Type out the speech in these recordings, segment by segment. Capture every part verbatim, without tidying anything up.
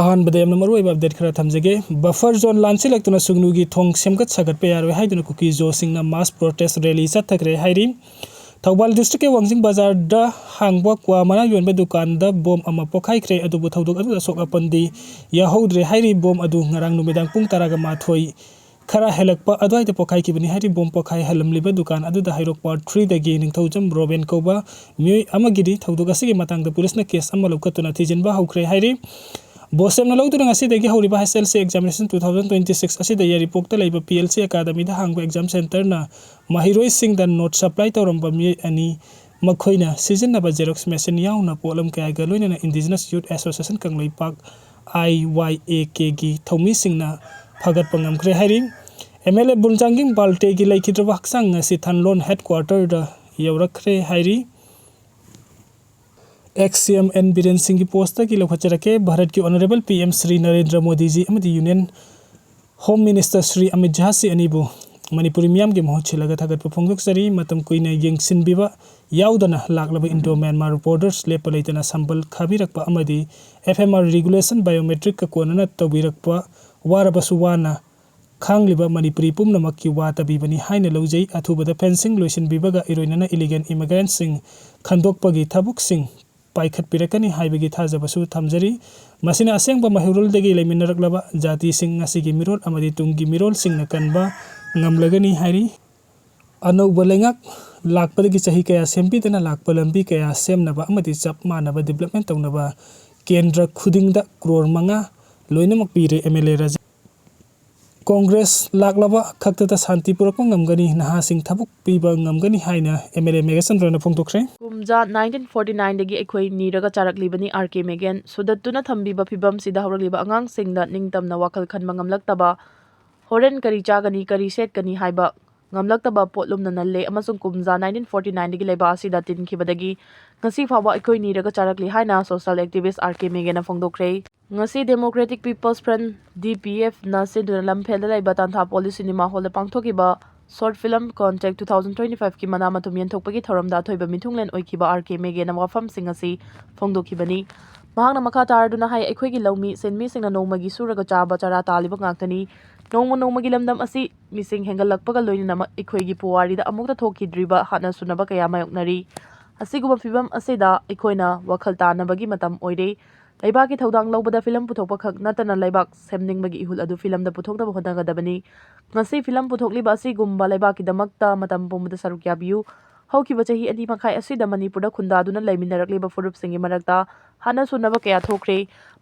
ꯑꯍꯥꯟꯕꯗ ꯌꯥꯝꯅ ꯃꯔꯨꯑꯣꯏꯕ ꯑꯞꯗꯦꯠ ꯈꯔ ꯊꯝꯖꯒꯦ꯫ ꯕꯐꯔ ꯖꯣꯟ ꯂꯥꯟꯁꯤꯜꯂꯛꯇꯨꯅ ꯁꯨꯒꯅꯨꯒꯤ ꯊꯣꯡ ꯁꯦꯝꯒꯠ ꯁꯥꯒꯠꯄ ꯌꯥꯔꯣꯏ ꯍꯥꯏꯗꯨꯅ ꯀꯨꯀꯤ ꯖꯣꯁꯤꯡꯅ ꯃꯥꯁ ꯄ꯭ꯔꯣꯇꯦꯁ ꯔꯦꯂꯤ ꯆꯠꯊꯈ꯭ꯔꯦ ꯍꯥꯏꯔꯤ꯫ ꯊꯧꯕꯥꯜ ꯗꯤꯁꯇ꯭ꯔꯤꯛꯀꯤ ꯋꯥꯡꯖꯤꯡ ꯕꯖꯥꯔꯗ ꯍꯥꯡꯕ ꯀ꯭ꯋꯥ ꯃꯅꯥ ꯌꯣꯟꯕ ꯗꯨꯀꯥꯟꯗ ꯕꯣꯝ ꯑꯃ ꯄꯣꯈꯥꯏꯈ꯭ꯔꯦ, ꯑꯗꯨꯕꯨ ꯊꯧꯗꯣꯛ ꯑꯗꯨꯗ ꯑꯁꯣꯛ ꯑꯄꯟꯗꯤ ꯌꯥꯎꯍꯧꯗ꯭ꯔꯦ ꯍꯥꯏꯔꯤ꯫ ꯕꯣꯝ ꯑꯗꯨ ꯉꯔꯥꯡ ꯅꯨꯃꯤꯗꯥꯡ ꯄꯨꯡ ꯇꯔꯥꯒ ꯃꯥꯊꯣꯏ ꯈꯔ ꯍꯦꯜꯂꯛꯄ ꯑꯗꯨꯋꯥꯏꯗ ꯄꯣꯈꯥꯏꯈꯤꯕꯅꯤ ꯍꯥꯏꯔꯤ꯫ ꯕꯣꯝ ꯄꯣꯈꯥꯏꯍꯜꯂꯝꯂꯤꯕ ꯗꯨꯀꯥꯟ ꯑꯗꯨꯗ ꯍꯩꯔꯣꯛ ꯄꯥꯔꯠ ꯊ꯭ꯔꯤꯗꯒꯤ ꯅꯤꯡꯊꯧꯖꯝ ꯔꯣꯕꯦꯟ ꯀꯧꯕ ꯃꯤꯑꯣꯏ ꯑꯃꯒꯤꯗꯤ ꯊꯧꯗꯣꯛ ꯑꯁꯤꯒꯤ ꯃꯇꯥꯡꯗ ꯄꯨꯂꯤꯁꯅ ꯀꯦꯁ ꯑꯃ ꯂꯧꯈꯠꯇꯨꯅ ꯊꯤꯖꯤꯟꯕ ꯍꯧꯈ꯭ꯔꯦ ꯍꯥꯏꯔꯤ꯫ ꯕꯣꯁꯦꯝꯅ ꯂꯧꯗꯨꯅ ꯉꯁꯤꯗꯒꯤ ꯍꯧꯔꯤꯕ H S L C examination two thousand twenty six ꯑꯁꯤꯗ ꯌꯥꯏꯔꯤꯄꯣꯛꯇ ꯂꯩꯕ P L C academyꯗ ꯍꯥꯡꯕ exam centreꯅ ꯃꯍꯩꯔꯣꯏꯁꯤꯡꯗ ꯅꯣꯠ supply ꯇꯧꯔꯝꯕ ꯃꯤꯑꯣꯏ ꯑꯅꯤ, ꯃꯈꯣꯏꯅ ꯁꯤꯖꯤꯟꯅꯕ Xerox machine ꯌꯥꯎꯅ ꯄꯣꯠꯂꯝ ꯀꯌꯥꯒ ꯂꯣꯏꯅꯅ Indigenous Youth Association Kangleipak, I Y A Kꯒꯤ ꯊꯧꯃꯤꯁꯤꯡꯅ ꯐꯥꯒꯠꯄ ꯉꯝꯈ꯭ꯔꯦ ꯍꯥꯏꯔꯤ꯫ M L A ꯕꯨꯜꯖꯥꯡꯒꯤꯡ ꯕꯥꯜꯇꯦꯒꯤ ꯂꯩꯈꯤꯗ꯭ꯔꯕ ꯍꯛꯆꯥꯡ ꯉꯁꯤ ꯊꯥꯟꯂꯣꯟ headquarterꯗ ꯌꯧꯔꯛꯈ꯭ꯔꯦ ꯍꯥꯏꯔꯤ꯫ Ex C M N Biren ꯁꯤꯡꯒꯤ postꯇꯒꯤ ꯂꯧꯈꯠꯆꯔꯛꯀꯦ꯫ ꯚꯥꯔꯠꯀꯤ Honourable P M Shri Narendra ꯃꯣꯗꯤꯖꯤ ꯑꯃꯗꯤ Union Home Minister Shri Amit ꯁꯍꯥꯖꯤ ꯑꯅꯤꯕꯨ ꯃꯅꯤꯄꯨꯔꯤ ꯃꯤꯌꯥꯝꯒꯤ ꯃꯍꯨꯠ ꯁꯤꯜꯂꯒ ꯊꯥꯒꯠꯄ ꯐꯣꯡꯗꯣꯛꯆꯔꯤ꯫ ꯃꯇꯝ ꯀꯨꯏꯅ ꯌꯦꯡꯁꯤꯟꯕꯤꯕ ꯌꯥꯎꯗꯅ ꯂꯥꯛꯂꯕ Indo Myanmar borders ꯂꯦꯞꯄ ꯂꯩꯇꯅ ꯁꯝꯕꯜ ꯈꯥꯕꯤꯔꯛꯄ ꯑꯃꯗꯤ F M R regulation biometricꯀ ꯀꯣꯟꯅꯅ ꯇꯧꯕꯤꯔꯛꯄ ꯋꯥꯔꯕꯁꯨ ꯋꯥꯅ ꯈꯥꯡꯂꯤꯕ ꯃꯅꯤꯄꯨꯔꯤ ꯄꯨꯝꯅꯃꯛꯀꯤ ꯋꯥ ꯇꯕꯤꯕꯅꯤ ꯍꯥꯏꯅ ꯂꯧꯖꯩ꯫ ꯑꯊꯨꯕꯗ fencing ꯂꯣꯏꯁꯤꯟꯕꯤꯕꯒ ꯏꯔꯣꯏꯅꯅ illegal immigrantꯁꯤꯡ ꯈꯟꯗꯣꯛꯄꯒꯤ ꯊꯕꯛꯁꯤꯡ ꯄꯥꯏꯈꯠꯄꯤꯔꯛꯀꯅꯤ ꯍꯥꯏꯕꯒꯤ ꯊꯥꯖꯕꯁꯨ ꯊꯝꯖꯔꯤ꯫ ꯃꯁꯤꯅ ꯑꯁꯦꯡꯕ ꯃꯩꯍꯧꯔꯣꯜꯗꯒꯤ ꯂꯩꯃꯤꯟꯅꯔꯛꯂꯕ ꯖꯥꯇꯤꯁꯤꯡ ꯉꯁꯤꯒꯤ ꯃꯤꯔꯣꯜ ꯑꯃꯗꯤ ꯇꯨꯡꯒꯤ ꯃꯤꯔꯣꯜꯁꯤꯡꯅ ꯀꯟꯕ ꯉꯝꯂꯒꯅꯤ ꯍꯥꯏꯔꯤ꯫ ꯑꯅꯧꯕ ꯂꯩꯉꯥꯛ ꯂꯥꯛꯄꯗꯒꯤ ꯆꯍꯤ ꯀꯌꯥ ꯁꯦꯝꯕꯤꯗꯅ ꯂꯥꯛꯄ ꯂꯝꯕꯤ ꯀꯌꯥ ꯁꯦꯝꯅꯕ ꯑꯃꯗꯤ ꯆꯞ ꯃꯥꯟꯅꯕ development ꯇꯧꯅꯕ ꯀꯦꯟꯗ꯭ꯔ ꯈꯨꯗꯤꯡꯗ ꯀ꯭ꯔꯣꯔ ꯃꯉꯥ ꯂꯣꯏꯅꯃꯛ ꯄꯤꯔꯦ꯫ M L A Rajen Congress ꯂꯥꯛꯂꯕ ꯈꯛꯇꯗ ꯁꯥꯟꯇꯤ ꯄꯨꯔꯛꯄ ꯉꯝꯒꯅꯤ, ꯅꯍꯥꯁꯤꯡ ꯊꯕꯛ ꯄꯤꯕ ꯉꯝꯒꯅꯤ ꯍꯥꯏꯅ M L A ꯃꯦꯘꯆꯟꯗ꯭ꯔꯅ ꯐꯣꯡꯗꯣꯛꯈ꯭ꯔꯦ꯫ ꯀꯨꯝꯖꯥ nineteen forty nineꯗꯒꯤ ꯑꯩꯈꯣꯏ ꯅꯤꯔꯒ ꯆꯥꯔꯛꯂꯤꯕꯅꯤ꯫ R K ꯃꯦꯒꯦꯟ ꯁꯨꯗꯠꯇꯨꯅ ꯊꯝꯕꯤꯕ ꯐꯤꯕꯝꯁꯤꯗ ꯍꯧꯔꯛꯂꯤꯕ ꯑꯉꯥꯡꯁꯤꯡꯗ ꯅꯤꯡꯇꯝꯅ ꯋꯥꯈꯜ ꯈꯟꯕ ꯉꯝꯂꯛꯇꯕ, ꯍꯣꯔꯦꯟ ꯀꯔꯤ ꯆꯥꯒꯅꯤ, ꯀꯔꯤ ꯁꯦꯠꯀꯅꯤ ꯍꯥꯏꯕ ꯉꯝꯂꯛꯇꯕ ꯄꯣꯠꯂꯨꯝꯅ ꯅꯜꯂꯦ ꯑꯃꯁꯨꯡ ꯀꯨꯝꯖꯥ nineteen forty nineꯗꯒꯤ ꯂꯩꯕꯥꯛ ꯑꯁꯤꯗ ꯇꯤꯟꯈꯤꯕꯗꯒꯤ ꯉꯁꯤ ꯐꯥꯎꯕ ꯑꯩꯈꯣꯏ ꯅꯤꯔꯒ ꯆꯥꯔꯛꯂꯤ ꯍꯥꯏꯅ social activist R K ꯃꯦꯒꯦꯟꯅ ꯐꯣꯡꯗꯣꯛꯈ꯭ꯔꯦ꯫ ꯉꯁꯤ Democratic People's Front, D P F, ꯅ ꯁꯤꯟꯗꯨꯅ ꯂꯝꯐꯦꯜꯗ ꯂꯩꯕ ꯇꯥꯟꯊꯥꯄꯣꯂꯤ ꯁꯤꯅꯦꯃꯥ ꯍꯣꯜꯗ ꯄꯥꯡꯊꯣꯛꯈꯤꯕ short film Contact two thousand twenty fiveꯀꯤ ꯃꯅꯥ ꯃꯊꯨꯝ ꯌꯦꯟꯊꯣꯛꯄꯒꯤ ꯊꯧꯔꯝꯗ ꯑꯊꯣꯏꯕ ꯃꯤꯊꯨꯡꯂꯦꯟ ꯑꯣꯏꯈꯤꯕ R K ꯃꯦꯒꯦꯟꯅ ꯋꯥꯐꯝꯁꯤꯡ ꯑꯁꯤ ꯐꯣꯡꯗꯣꯛꯈꯤꯕꯅꯤ꯫ ꯃꯍꯥꯛꯅ ꯃꯈꯥ ꯇꯥꯔꯗꯨꯅ ꯍꯥꯏ, ꯑꯩꯈꯣꯏꯒꯤ ꯂꯧꯃꯤ ꯁꯦꯟꯃꯤꯁꯤꯡꯅ ꯅꯣꯡꯃꯒꯤ ꯁꯨꯔꯒ ꯆꯥꯕ ꯆꯔꯥ ꯇꯥꯜꯂꯤꯕ ꯉꯥꯛꯇꯅꯤ꯫ ꯅꯣꯡꯃ ꯅꯣꯡꯃꯒꯤ ꯂꯝꯗꯝ ꯑꯁꯤ ꯃꯤꯁꯤꯡ ꯍꯦꯟꯒꯠꯂꯛꯄꯒ ꯂꯣꯏꯅꯅ ꯑꯩꯈꯣꯏꯒꯤ ꯄꯨꯋꯥꯔꯤꯗ ꯑꯃꯨꯛꯇ ꯊꯣꯛꯈꯤꯗ꯭ꯔꯤꯕ ꯍꯥꯠꯅ ꯁꯨꯅꯕ ꯀꯌꯥ ꯃꯥꯌꯣꯛꯅꯔꯤ꯫ ꯑꯁꯤꯒꯨꯝꯕ ꯐꯤꯕꯝ ꯑꯁꯤꯗ ꯑꯩꯈꯣꯏꯅ ꯋꯥꯈꯜ ꯇꯥꯅꯕꯒꯤ ꯃꯇꯝ ꯑꯣꯏꯔꯦ꯫ ꯂꯩꯕꯥꯛꯀꯤ ꯊꯧꯗꯥꯡ ꯂꯧꯕꯗ ꯐꯤꯂꯝ ꯄꯨꯊꯣꯛꯄ ꯈꯛ ꯅꯠꯇꯅ ꯂꯩꯕꯥꯛ ꯁꯦꯝꯅꯤꯡꯕꯒꯤ ꯏꯍꯨꯜ ꯑꯗꯨ ꯐꯤꯂꯝꯗ ꯄꯨꯊꯣꯛꯅꯕ ꯍꯣꯠꯅꯒꯗꯕꯅꯤ꯫ ꯉꯁꯤ ꯐꯤꯂꯝ ꯄꯨꯊꯣꯛꯂꯤꯕ ꯑꯁꯤꯒꯨꯝꯕ ꯂꯩꯕꯥꯛꯀꯤꯗꯃꯛꯇ ꯃꯇꯝ ꯄꯨꯝꯕꯗ ꯁꯔꯨꯛ ꯌꯥꯕꯤꯌꯨ꯫ ꯍꯧꯈꯤꯕ ꯆꯍꯤ ꯑꯅꯤ ꯃꯈꯥꯏ ꯑꯁꯤꯗ ꯃꯅꯤꯄꯨꯔꯗ ꯈꯨꯟꯗꯥꯗꯨꯅ ꯂꯩꯃꯤꯟꯅꯔꯛꯂꯤꯕ ꯐꯨꯔꯨꯞꯁꯤꯡꯒꯤ ꯃꯔꯛꯇ ꯍꯥꯠꯅ ꯁꯨꯅꯕ ꯀꯌꯥ ꯊꯣꯛꯈ꯭ꯔꯦ,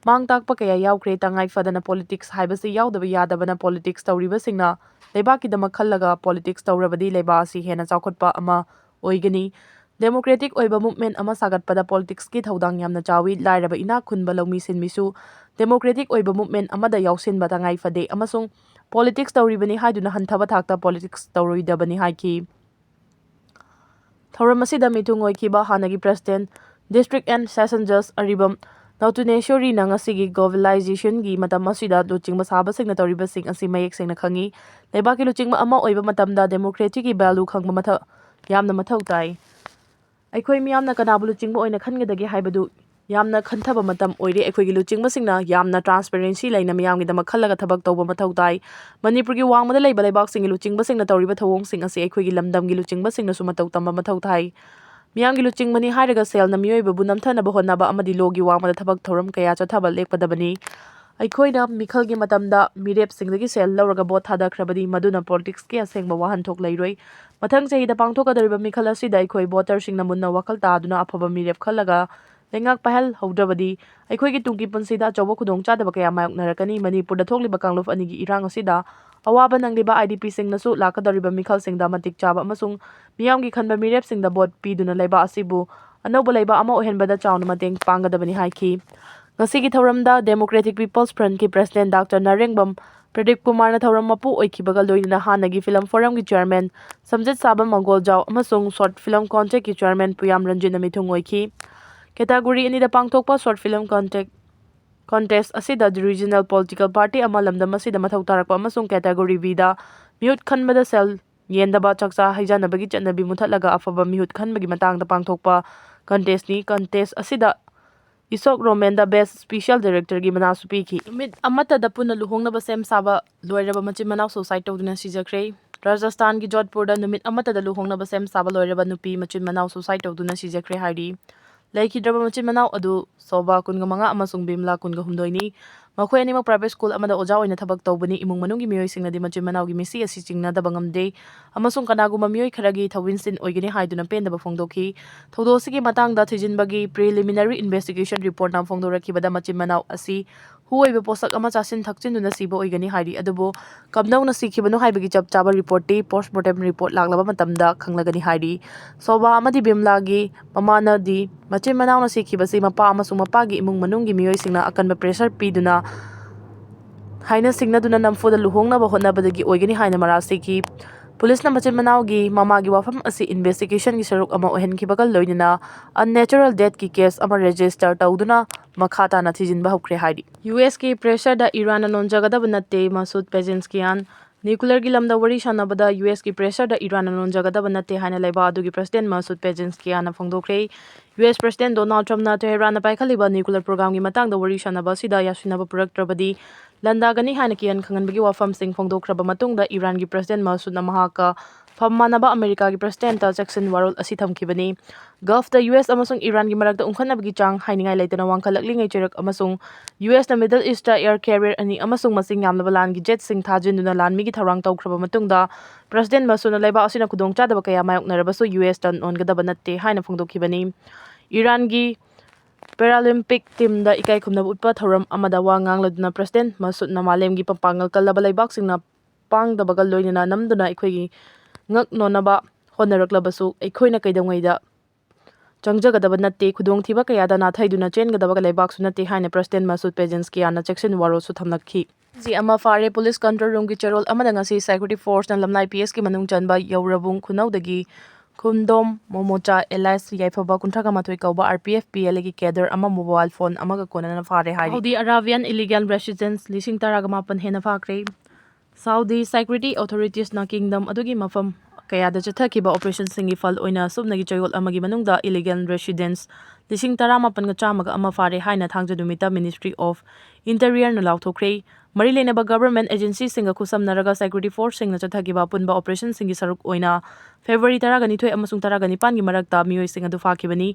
ꯃꯥꯡ ꯇꯥꯛꯄ ꯀꯌꯥ ꯌꯥꯎꯈ꯭ꯔꯦ꯫ ꯇꯉꯥꯏ ꯐꯗꯅ ꯄꯣꯂꯤꯇꯤꯛꯁ ꯍꯥꯏꯕꯁꯤ ꯌꯥꯎꯗꯕ ꯌꯥꯗꯕꯅ ꯄꯣꯂꯤꯇꯤꯛꯁ ꯇꯧꯔꯤꯕꯁꯤꯡꯅ ꯂꯩꯕꯥꯛꯀꯤꯗꯃꯛ ꯈꯜꯂꯒ ꯄꯣꯂꯤꯇꯤꯛꯁ ꯇꯧꯔꯕꯗꯤ ꯂꯩꯕꯥꯛ ꯑꯁꯤ ꯍꯦꯟꯅ ꯆꯥꯎꯈꯠꯄ ꯑꯃ ꯑꯣꯏꯒꯅꯤ꯫ ꯗꯦꯃꯣꯀ꯭ꯔꯦꯇꯤꯛ ꯑꯣꯏꯕ ꯃꯨꯞꯃꯦꯟ ꯑꯃ ꯁꯥꯒꯠꯄꯗ ꯄꯣꯂꯤꯇꯤꯛꯁꯀꯤ ꯊꯧꯗꯥꯡ ꯌꯥꯝꯅ ꯆꯥꯎꯏ꯫ ꯂꯥꯏꯔꯕ ꯏꯅꯥꯛ ꯈꯨꯟꯕ ꯂꯧꯃꯤ ꯁꯤꯟꯃꯤꯁꯨ ꯗꯦꯃꯣꯀ꯭ꯔꯦꯇꯤꯛ ꯑꯣꯏꯕ ꯃꯨꯞꯃꯦꯟ ꯑꯃꯗ ꯌꯥꯎꯁꯤꯟꯕ ꯇꯉꯥꯏ ꯐꯗꯦ ꯑꯃꯁꯨꯡ ꯄꯣꯂꯤꯇꯤꯛꯁ ꯇꯧꯔꯤꯕꯅꯤ ꯍꯥꯏꯗꯨꯅ ꯍꯟꯊꯕ ꯊꯥꯛꯇ ꯄꯣꯂꯤꯇꯤꯛꯁ ꯇꯧꯔꯣꯏꯗꯕꯅꯤ ꯍꯥꯏꯈꯤ꯫ ꯊꯧꯔꯝ ꯑꯁꯤꯗ ꯃꯤꯊꯨꯡ ꯑꯣꯏꯈꯤꯕ ꯍꯥꯟꯅꯒꯤ ꯄ꯭ꯔꯦꯁꯤꯗꯦꯟꯠ, ꯗꯤꯁꯇ꯭ꯔꯤꯛ ꯑꯦꯟ ꯁꯦꯁꯟ ꯖꯖ ꯑꯔꯤꯕꯝ ꯅꯧꯇꯨꯅꯦꯁꯣꯔꯤꯅ ꯉꯁꯤꯒꯤ ꯒ꯭ꯂꯣꯕꯦꯂꯥꯏꯖꯦꯁꯟꯒꯤ ꯃꯇꯝ ꯑꯁꯤꯗ ꯂꯨꯆꯤꯡꯕ ꯁꯥꯕꯁꯤꯡꯅ ꯇꯧꯔꯤꯕꯁꯤꯡ ꯑꯁꯤ ꯃꯌꯦꯛ ꯁꯦꯡꯅ ꯈꯪꯏ꯫ ꯂꯩꯕꯥꯛꯀꯤ ꯂꯨꯆꯤꯡꯕ ꯑꯃ ꯑꯣꯏꯕ ꯃꯇꯝꯗ ꯗꯦꯃꯣꯀ꯭ꯔꯦꯁꯤꯒꯤ ꯚꯦꯂꯨ ꯈꯪꯕ ꯃꯊꯧ ꯌꯥꯝꯅ ꯃꯊꯧ ꯇꯥꯏ꯫ ꯑꯩꯈꯣꯏ ꯃꯤꯌꯥꯝꯅ ꯀꯅꯥꯕꯨ ꯂꯨꯆꯤꯡꯕ ꯑꯣꯏꯅ ꯈꯟꯒꯗꯒꯦ ꯍꯥꯏꯕꯗꯨ ꯌꯥꯝꯅ ꯈꯟꯊꯕ ꯃꯇꯝ ꯑꯣꯏꯔꯦ꯫ ꯑꯩꯈꯣꯏꯒꯤ ꯂꯨꯆꯤꯡꯕꯁꯤꯡꯅ ꯌꯥꯝꯅ ꯇ꯭ꯔꯥꯟꯁꯄꯦꯔꯦꯟꯁꯤ ꯂꯩꯅ ꯃꯤꯌꯥꯝꯒꯤꯗꯃꯛ ꯈꯜꯂꯒ ꯊꯕꯛ ꯇꯧꯕ ꯃꯊꯧ ꯇꯥꯏ꯫ ꯃꯅꯤꯄꯨꯔꯒꯤ ꯋꯥꯡꯃꯗ ꯂꯩꯕ ꯂꯩꯕꯥꯛꯁꯤꯡꯒꯤ ꯂꯨꯆꯤꯡꯕꯁꯤꯡꯅ ꯇꯧꯔꯤꯕ ꯊꯧꯑꯣꯡꯁꯤꯡ ꯑꯁꯤ ꯑꯩꯈꯣꯏꯒꯤ ꯂꯝꯗꯝꯒꯤ ꯂꯨꯆꯤꯡꯕꯁꯤꯡꯅꯁꯨ ꯃꯇꯧ ꯇꯝꯕ ꯃꯊꯧ ꯇꯥꯏ꯫ ꯃꯤꯌꯥꯝꯒꯤ ꯂꯨꯆꯤꯡꯕꯅꯤ ꯍꯥꯏꯔꯒ ꯁꯦꯜꯅ ꯃꯤꯑꯣꯏꯕꯕꯨ ꯅꯝꯊꯅꯕ ꯍꯣꯠꯅꯕ ꯑꯃꯗꯤ ꯂꯣꯒꯤ ꯋꯥꯡꯃꯗ ꯊꯕꯛ ꯊꯧꯔꯝ ꯀꯌꯥ ꯆꯠꯊꯕ ꯂꯦꯞꯀꯗꯕꯅꯤ꯫ ꯑꯩꯈꯣꯏꯅ ꯃꯤꯈꯜꯒꯤ ꯃꯇꯝꯗ ꯃꯤꯔꯦꯞꯁꯤꯡꯗꯒꯤ ꯁꯦꯜ ꯂꯧꯔꯒ ꯚꯣꯠ ꯊꯥꯗꯈ꯭ꯔꯕꯗꯤ ꯃꯗꯨꯅ ꯄꯣꯂꯤꯇꯤꯛꯁꯀꯤ ꯑꯁꯦꯡꯕ ꯋꯥꯍꯟꯊꯣꯛ ꯂꯩꯔꯣꯏ꯫ ꯃꯊꯪ ꯆꯍꯤꯗ ꯄꯥꯡꯊꯣꯛꯀꯗꯧꯔꯤꯕ ꯃꯤꯈꯜ ꯑꯁꯤꯗ ꯑꯩꯈꯣꯏ ꯚꯣꯇꯔꯁꯤꯡꯅ ꯃꯨꯟꯅ ꯋꯥꯈꯜ ꯇꯥꯗꯨꯅ ꯑꯐꯕ ꯃꯤꯔꯦꯞ ꯈꯜꯂꯒ ꯂꯩꯉꯥꯛ ꯄꯥꯏꯍꯜꯍꯧꯗ꯭ꯔꯕꯗꯤ ꯑꯩꯈꯣꯏꯒꯤ ꯇꯨꯡꯒꯤ ꯄꯨꯟꯁꯤꯗ ꯑꯆꯧꯕ ꯈꯨꯗꯣꯡꯆꯥꯗꯕ ꯀꯌꯥ ꯃꯥꯌꯣꯛꯅꯔꯛꯀꯅꯤ꯫ ꯃꯅꯤꯄꯨꯔꯗ ꯊꯣꯛꯂꯤꯕ ꯀꯥꯡꯂꯨꯞ ꯑꯅꯤꯒꯤ ꯏꯔꯥꯡ ꯑꯁꯤꯗ ꯑꯋꯥꯕ ꯅꯪꯂꯤꯕ ꯑꯥꯏ ꯗꯤ ꯄꯤꯁꯤꯡꯅꯁꯨ ꯂꯥꯛꯀꯗꯧꯔꯤꯕ ꯃꯤꯈꯜꯁꯤꯡꯗ ꯃꯇꯤꯛ ꯆꯥꯕ ꯑꯃꯁꯨꯡ ꯃꯤꯌꯥꯝꯒꯤ ꯈꯟꯕ ꯃꯤꯔꯦꯞꯁꯤꯡꯗ ꯚꯣꯠ ꯄꯤꯗꯨꯅ ꯂꯩꯕꯥꯛ ꯑꯁꯤꯕꯨ ꯑꯅꯧꯕ ꯂꯩꯕꯥꯛ ꯑꯃ ꯑꯣꯏꯍꯟꯕꯗ ꯆꯥꯎꯅ ꯃꯇꯦꯡ ꯄꯥꯡꯒꯗꯕꯅꯤ ꯍꯥꯏꯈꯤ꯫ ꯉꯁꯤꯒꯤ ꯊꯧꯔꯝꯗ ꯗꯦꯃꯣꯀ꯭ꯔꯦꯇꯤꯛ ꯄꯤꯄꯜꯁ ꯐ꯭ꯔꯟꯠꯀꯤ ꯄ꯭ꯔꯦꯁꯤꯗꯦꯟꯠ ꯗꯥꯛꯇꯔ ꯅꯥꯔꯦꯡꯕꯝ ꯄ꯭ꯔꯗꯤꯞ ꯀꯨꯃꯥꯔꯅ ꯊꯧꯔꯝ ꯃꯄꯨ ꯑꯣꯏꯈꯤꯕꯒ ꯂꯣꯏꯅꯅ ꯍꯥꯟꯅꯒꯤ ꯐꯤꯂꯝ ꯐꯣꯔꯝꯒꯤ ꯆꯤꯌꯔꯃꯦꯟ ꯁꯝꯖꯤꯠ ꯁꯥꯕꯝ ꯃꯪꯒꯣꯜꯖꯥꯎ ꯑꯃꯁꯨꯡ ꯁꯣꯔꯠ ꯐꯤꯂꯝ ꯀꯣꯟꯇꯦꯛꯀꯤ ꯆꯤꯌꯔꯃꯦꯟ ꯄꯨꯌꯥꯝ ꯔꯟꯖꯤꯠꯅ ꯃꯤꯊꯨꯡ ꯑꯣꯏꯈꯤ꯫ ꯀꯦꯇꯥꯒꯣꯔꯤ ꯑꯅꯤꯗ ꯄꯥꯡꯊꯣꯛꯄ ꯁꯣꯔꯠ ꯐꯤꯂꯝ ꯀꯣꯟꯇꯦꯛ ꯀꯣꯟꯇꯦꯁ ꯑꯁꯤꯗ ꯔꯤꯖꯅꯦꯜ ꯄꯣꯂꯤꯇꯤꯀꯦꯜ ꯄꯥꯔꯇꯤ ꯑꯃ ꯂꯝꯗꯝ ꯑꯁꯤꯗ ꯃꯊꯧ ꯇꯥꯔꯛꯄ ꯑꯃꯁꯨꯡ ꯀꯦꯇꯥꯒꯣꯔꯤ ꯕꯤꯗ ꯃꯤꯍꯨꯠ ꯈꯟꯕꯗ ꯁꯦꯜ ꯌꯦꯟꯗꯕ ꯆꯥꯛꯆꯥ ꯍꯩꯖꯥꯟꯅꯕꯒꯤ ꯆꯠꯅꯕꯤ ꯃꯨꯊꯠꯂꯒ ꯑꯐꯕ ꯃꯤꯍꯨꯠ ꯈꯟꯕꯒꯤ ꯃꯇꯥꯡꯗ ꯄꯥꯡꯊꯣꯛꯄ ꯀꯟꯇꯦꯁꯅꯤ꯫ ꯀꯟꯇꯦꯁ ꯑꯁꯤꯗ ꯏꯁꯣꯛ ꯔꯣꯃꯦꯟꯗ Best Special Directorꯒꯤ ꯃꯅꯥꯁꯨ ꯄꯤꯈꯤ꯫ ꯅꯨꯃꯤꯠ ꯑꯃꯠꯇꯗ ꯄꯨꯟꯅ ꯂꯨꯍꯣꯡꯅꯕ ꯁꯦꯝ ꯁꯥꯕ ꯂꯣꯏꯔꯕ ꯃꯆꯤꯟ ꯃꯅꯥꯎ suicide ꯇꯧꯗꯨꯅ ꯁꯤꯖꯈ꯭ꯔꯦ꯫ ꯔꯥꯖꯁꯊꯥꯟꯒꯤ ꯖꯣꯙꯄꯨꯔꯗ ꯅꯨꯃꯤꯠ ꯑꯃꯠꯇꯗ ꯂꯨꯍꯣꯡꯅꯕ ꯁꯦꯝ ꯁꯥꯕ ꯂꯣꯏꯔꯕ ꯅꯨꯄꯤ ꯃꯆꯤꯟ ꯃꯅꯥꯎ suicide ꯇꯧꯗꯨꯅ ꯁꯤꯖꯈ꯭ꯔꯦ ꯍꯥꯏꯔꯤ꯫ ꯂꯩꯈꯤꯗ꯭ꯔꯕ ꯃꯆꯤꯟ ꯃꯅꯥꯎ ꯑꯗꯨ ꯁꯣꯚꯥ ꯀꯨꯟꯒ ꯃꯉꯥ ꯑꯃꯁꯨꯡ ꯕꯤꯝꯂꯥ ꯀꯨꯟꯒ ꯍꯨꯝꯗꯣꯏꯅꯤ꯫ ꯃꯈꯣꯏ ꯑꯅꯤꯃꯛ private school ꯑꯃꯗ ꯑꯣꯖꯥ ꯑꯣꯏꯅ ꯊꯕꯛ ꯇꯧꯕꯅꯤ꯫ ꯏꯃꯨꯡ ꯃꯅꯨꯡꯒꯤ ꯃꯤꯑꯣꯏꯁꯤꯡꯅꯗꯤ ꯃꯆꯤꯟ ꯃꯅꯥꯎꯒꯤ ꯃꯤꯁꯤ ꯑꯁꯤ ꯆꯤꯡꯅꯗꯕ ꯉꯝꯗꯦ ꯑꯃꯁꯨꯡ ꯀꯅꯥꯒꯨꯝꯕ ꯃꯤꯑꯣꯏ ꯈꯔꯒꯤ ꯊꯧꯋꯤꯟꯁꯤꯟ ꯑꯣꯏꯒꯅꯤ ꯍꯥꯏꯗꯨꯅ ꯄꯦꯟꯗꯕ ꯐꯣꯡꯗꯣꯛꯈꯤ꯫ ꯊꯧꯗꯣꯛ ꯑꯁꯤꯒꯤ ꯃꯇꯥꯡꯗ ꯊꯤꯖꯤꯟꯕꯒꯤ preliminary investigation reportꯅ ꯐꯣꯡꯗꯣꯔꯛꯈꯤꯕꯗ ꯃꯆꯤꯟ ꯃꯅꯥꯎ ꯑꯁꯤ ꯍꯨ ꯑꯣꯏꯕ ꯄꯣꯠꯁꯛ ꯑꯃ ꯆꯥꯁꯤꯟ ꯊꯛꯆꯤꯟꯗꯨꯅ ꯁꯤꯕ ꯑꯣꯏꯒꯅꯤ ꯍꯥꯏꯔꯤ꯫ ꯑꯗꯨꯕꯨ ꯀꯝꯗꯧꯅ ꯁꯤꯈꯤꯕꯅꯣ ꯍꯥꯏꯕꯒꯤ ꯆꯞ ꯆꯥꯕ reportꯇꯤ postmortem report ꯂꯥꯛꯂꯕ ꯃꯇꯝꯗ ꯈꯪꯂꯒꯅꯤ ꯍꯥꯏꯔꯤ꯫ ꯁꯣꯚꯥ ꯑꯃꯗꯤ ꯕꯤꯝꯂꯥꯒꯤ ꯃꯃꯥꯅꯗꯤ ꯃꯆꯤꯟ ꯃꯅꯥꯎꯅ ꯁꯤꯈꯤꯕꯁꯤ ꯃꯄꯥ ꯑꯃꯁꯨꯡ ꯃꯄꯥꯒꯤ ꯏꯃꯨꯡ ꯃꯅꯨꯡꯒꯤ ꯃꯤꯑꯣꯏꯁꯤꯡꯅ ꯑꯀꯟꯕ pressure ꯄꯤꯗꯨꯅ ꯍꯥꯏꯅ ꯁꯤꯡꯅꯗꯨꯅ ꯅꯝꯐꯨꯗ ꯂꯨꯍꯣꯡꯅꯕ ꯍꯣꯠꯅꯕꯗꯒꯤ ꯑꯣꯏꯒꯅꯤ ꯍꯥꯏꯅ ꯃꯔꯥꯜ ꯁꯤꯈꯤ꯫ ꯄꯨꯂꯤꯁꯅ ꯃꯆꯤꯟ ꯃꯅꯥꯎꯒꯤ ꯃꯃꯥꯒꯤ ꯋꯥꯐꯝ ꯑꯁꯤ investigationꯒꯤ ꯁꯔꯨꯛ ꯑꯃ ꯑꯣꯏꯍꯟꯈꯤꯕꯒ ꯂꯣꯏꯅꯅ unnatural deathꯀꯤ case ꯑꯃ register ꯇꯧꯗꯨꯅ ꯃꯈꯥ ꯇꯥꯅ ꯊꯤꯖꯤꯟꯕ ꯍꯧꯈ꯭ꯔꯦ ꯍꯥꯏꯔꯤ꯫ USꯀꯤ pressureꯗ ꯏꯔꯥꯟꯅ ꯅꯣꯟꯖꯒꯗꯕ ꯅꯠꯇꯦ, ꯃꯁꯨꯗ ꯄꯦꯖꯦꯟꯁꯀꯤꯌꯥꯟ꯫ Nuclearꯒꯤ ꯂꯝꯗ ꯋꯥꯔꯤ ꯁꯥꯟꯅꯕꯗ USꯀꯤ pressureꯗ ꯏꯔꯥꯟꯅ ꯅꯣꯟꯖꯒꯗꯕ ꯅꯠꯇꯦ ꯍꯥꯏꯅ ꯂꯩꯕꯥꯛ ꯑꯗꯨꯒꯤ president ꯃꯁꯨꯗ ꯄꯦꯖꯦꯟꯁꯀꯤꯌꯥꯟꯅ ꯐꯣꯡꯗꯣꯛꯈ꯭ꯔꯦ꯫ US president Donald Trumpꯅ ꯇꯦꯍꯔꯥꯟꯅ ꯄꯥꯏꯈꯠꯂꯤꯕ nuclear programꯒꯤ ꯃꯇꯥꯡꯗ ꯋꯥꯔꯤ ꯁꯥꯟꯅꯕ ꯑꯁꯤꯗ ꯌꯥꯁꯤꯟꯅꯕ ꯄꯨꯔꯛꯇ꯭ꯔꯕꯗꯤ ꯂꯥꯟꯗꯥꯒꯅꯤ ꯍꯥꯏꯅ ꯀꯤꯍꯟ ꯈꯪꯍꯟꯕꯒꯤ ꯋꯥꯐꯝꯁꯤꯡ ꯐꯣꯡꯗꯣꯛꯈ꯭ꯔꯕ ꯃꯇꯨꯡꯗ ꯏꯔꯥꯟꯒꯤ president ꯃꯁꯨꯗꯅ ꯃꯍꯥꯛꯀ ꯐꯝ ꯃꯥꯟꯅꯕ ꯑꯃꯦꯔꯤꯀꯥꯒꯤ presidentꯇ ꯆꯦꯛꯁꯤꯟ ꯋꯥꯔꯣꯜ ꯑꯁꯤ ꯊꯝꯈꯤꯕꯅꯤ꯫ Gulfꯇ US ꯑꯃꯁꯨꯡ ꯏꯔꯥꯟꯒꯤ ꯃꯔꯛꯇ ꯎꯪꯈꯠꯅꯕꯒꯤ ꯆꯥꯡ ꯍꯥꯏꯅꯤꯡꯉꯥꯏ ꯂꯩꯇꯅ ꯋꯥꯡꯈꯠꯂꯛꯂꯤꯉꯩ ꯆꯩꯔꯛ ꯑꯃꯁꯨꯡ USꯅ Middle Eastꯇ air carrier ꯑꯅꯤ ꯑꯃꯁꯨꯡ ꯃꯁꯤꯡ ꯌꯥꯝꯂꯕ ꯂꯥꯟꯒꯤ jetꯁꯤꯡ ꯊꯥꯖꯤꯟꯗꯨꯅ ꯂꯥꯟꯃꯤꯒꯤ ꯊꯧꯔꯥꯡ ꯇꯧꯈ꯭ꯔꯕ ꯃꯇꯨꯡꯗ president ꯃꯁꯨꯗꯅ ꯂꯩꯕꯥꯛ ꯑꯁꯤꯅ ꯈꯨꯗꯣꯡꯆꯥꯗꯕ ꯀꯌꯥ ꯃꯥꯌꯣꯛꯅꯔꯕꯁꯨ USꯇ ꯅꯣꯟꯒꯗꯕ ꯅꯠꯇꯦ ꯍꯥꯏꯅ ꯐꯣꯡꯗꯣꯛꯈꯤꯕꯅꯤ꯫ ꯏꯔꯥꯟꯒꯤ Paralympic teamꯗ ꯏꯀꯥꯏ ꯈꯨꯝꯅꯕ ꯎꯠꯄ ꯊꯧꯔꯝ ꯑꯃꯗ ꯋꯥ ꯉꯥꯡꯂꯗꯨꯅ president ꯃꯁꯨꯗꯅ ꯃꯥꯂꯦꯝꯒꯤ ꯄꯥꯡꯒꯜ ꯀꯜꯂꯕ ꯂꯩꯕꯥꯛꯁꯤꯡꯅ ꯄꯥꯡꯗꯕꯒ ꯂꯣꯏꯅꯅ ꯅꯝꯗꯨꯅ ꯑꯩꯈꯣꯏꯒꯤ ꯉꯛ ꯅꯣꯟꯅꯕ ꯍꯣꯠꯅꯔꯛꯂꯕꯁꯨ ꯑꯩꯈꯣꯏꯅ ꯀꯩꯗꯧꯉꯩꯗ ꯆꯪꯖꯒꯗꯕ ꯅꯠꯇꯦ꯫ ꯈꯨꯗꯣꯡꯊꯤꯕ ꯀꯌꯥꯗ ꯅꯥꯊꯩꯗꯨꯅ ꯆꯦꯟꯒꯗꯕ ꯂꯩꯕꯥꯛꯁꯨ ꯅꯠꯇꯦ ꯍꯥꯏꯅ president ꯃꯁꯨꯗ ꯄꯦꯖꯦꯟꯁꯀꯤꯌꯥꯟꯅ ꯆꯦꯛꯁꯤꯟ ꯋꯥꯔꯣꯜꯁꯨ ꯊꯝꯂꯛꯈꯤ꯫ ꯁꯤ ꯑꯃ ꯐꯥꯔꯦ꯫ Police control roomꯒꯤ ꯆꯦꯔꯣꯜ ꯑꯃꯗ ꯉꯁꯤ security forceꯅ ꯂꯝꯂꯥꯏ PSꯀꯤ ꯃꯅꯨꯡ ꯆꯟꯕ ꯌꯧꯔꯕꯨꯡ ꯈꯨꯅꯧꯗꯒꯤ ꯈꯨꯟꯗꯣꯝ ꯃꯣꯃꯣꯆꯥ alias ꯌꯥꯏꯐꯕ ꯀꯨꯟꯊ꯭ꯔꯥꯒ ꯃꯥꯊꯣꯏ ꯀꯧꯕ RPF PLAꯒꯤ cadre ꯑꯃ mobile phone ꯑꯃꯒ ꯀꯣꯟꯅꯅ ꯐꯥꯔꯦ ꯍꯥꯏꯔꯤ꯫ Saudi Arabian illegal residents ꯂꯤꯁꯤꯡ ꯇꯔꯥꯒ ꯃꯥꯄꯟ ꯍꯦꯟꯅ ꯐꯥꯈ꯭ꯔꯦ꯫ Saudi security authoritiesꯅ kingdom ꯑꯗꯨꯒꯤ ꯃꯐꯝ ꯀꯌꯥꯗ ꯆꯠꯊꯈꯤꯕ operationꯁꯤꯡꯒꯤ ꯐꯜ ꯑꯣꯏꯅ ꯁꯨꯞꯅꯒꯤ ꯆꯌꯣꯜ ꯑꯃꯒꯤ ꯃꯅꯨꯡꯗ illegal residents ꯂꯤꯁꯤꯡ ꯇꯔꯥꯃꯥꯄꯟꯒ ꯆꯥꯝꯃꯒ ꯑꯃ ꯐꯥꯔꯦ ꯍꯥꯏꯅ ꯊꯥꯡꯖ ꯅꯨꯃꯤꯠꯇ Ministry of Interiorꯅ ꯂꯥꯎꯊꯣꯛꯈ꯭ꯔꯦ꯫ ꯃꯔꯤ ꯂꯩꯅꯕ government agencyꯁꯤꯡꯒ ꯈꯨꯠꯁꯝꯅꯔꯒ security forceꯁꯤꯡꯅ ꯆꯠꯊꯈꯤꯕ ꯑꯄꯨꯟꯕ operationꯁꯤꯡꯒꯤ ꯁꯔꯨꯛ ꯑꯣꯏꯅ February ꯇꯔꯥꯒ ꯅꯤꯊꯣꯏ ꯑꯃꯁꯨꯡ ꯇꯔꯥꯒ ꯅꯤꯄꯥꯟꯒꯤ ꯃꯔꯛꯇ ꯃꯤꯑꯣꯏꯁꯤꯡ ꯑꯗꯨ ꯐꯥꯈꯤꯕꯅꯤ꯫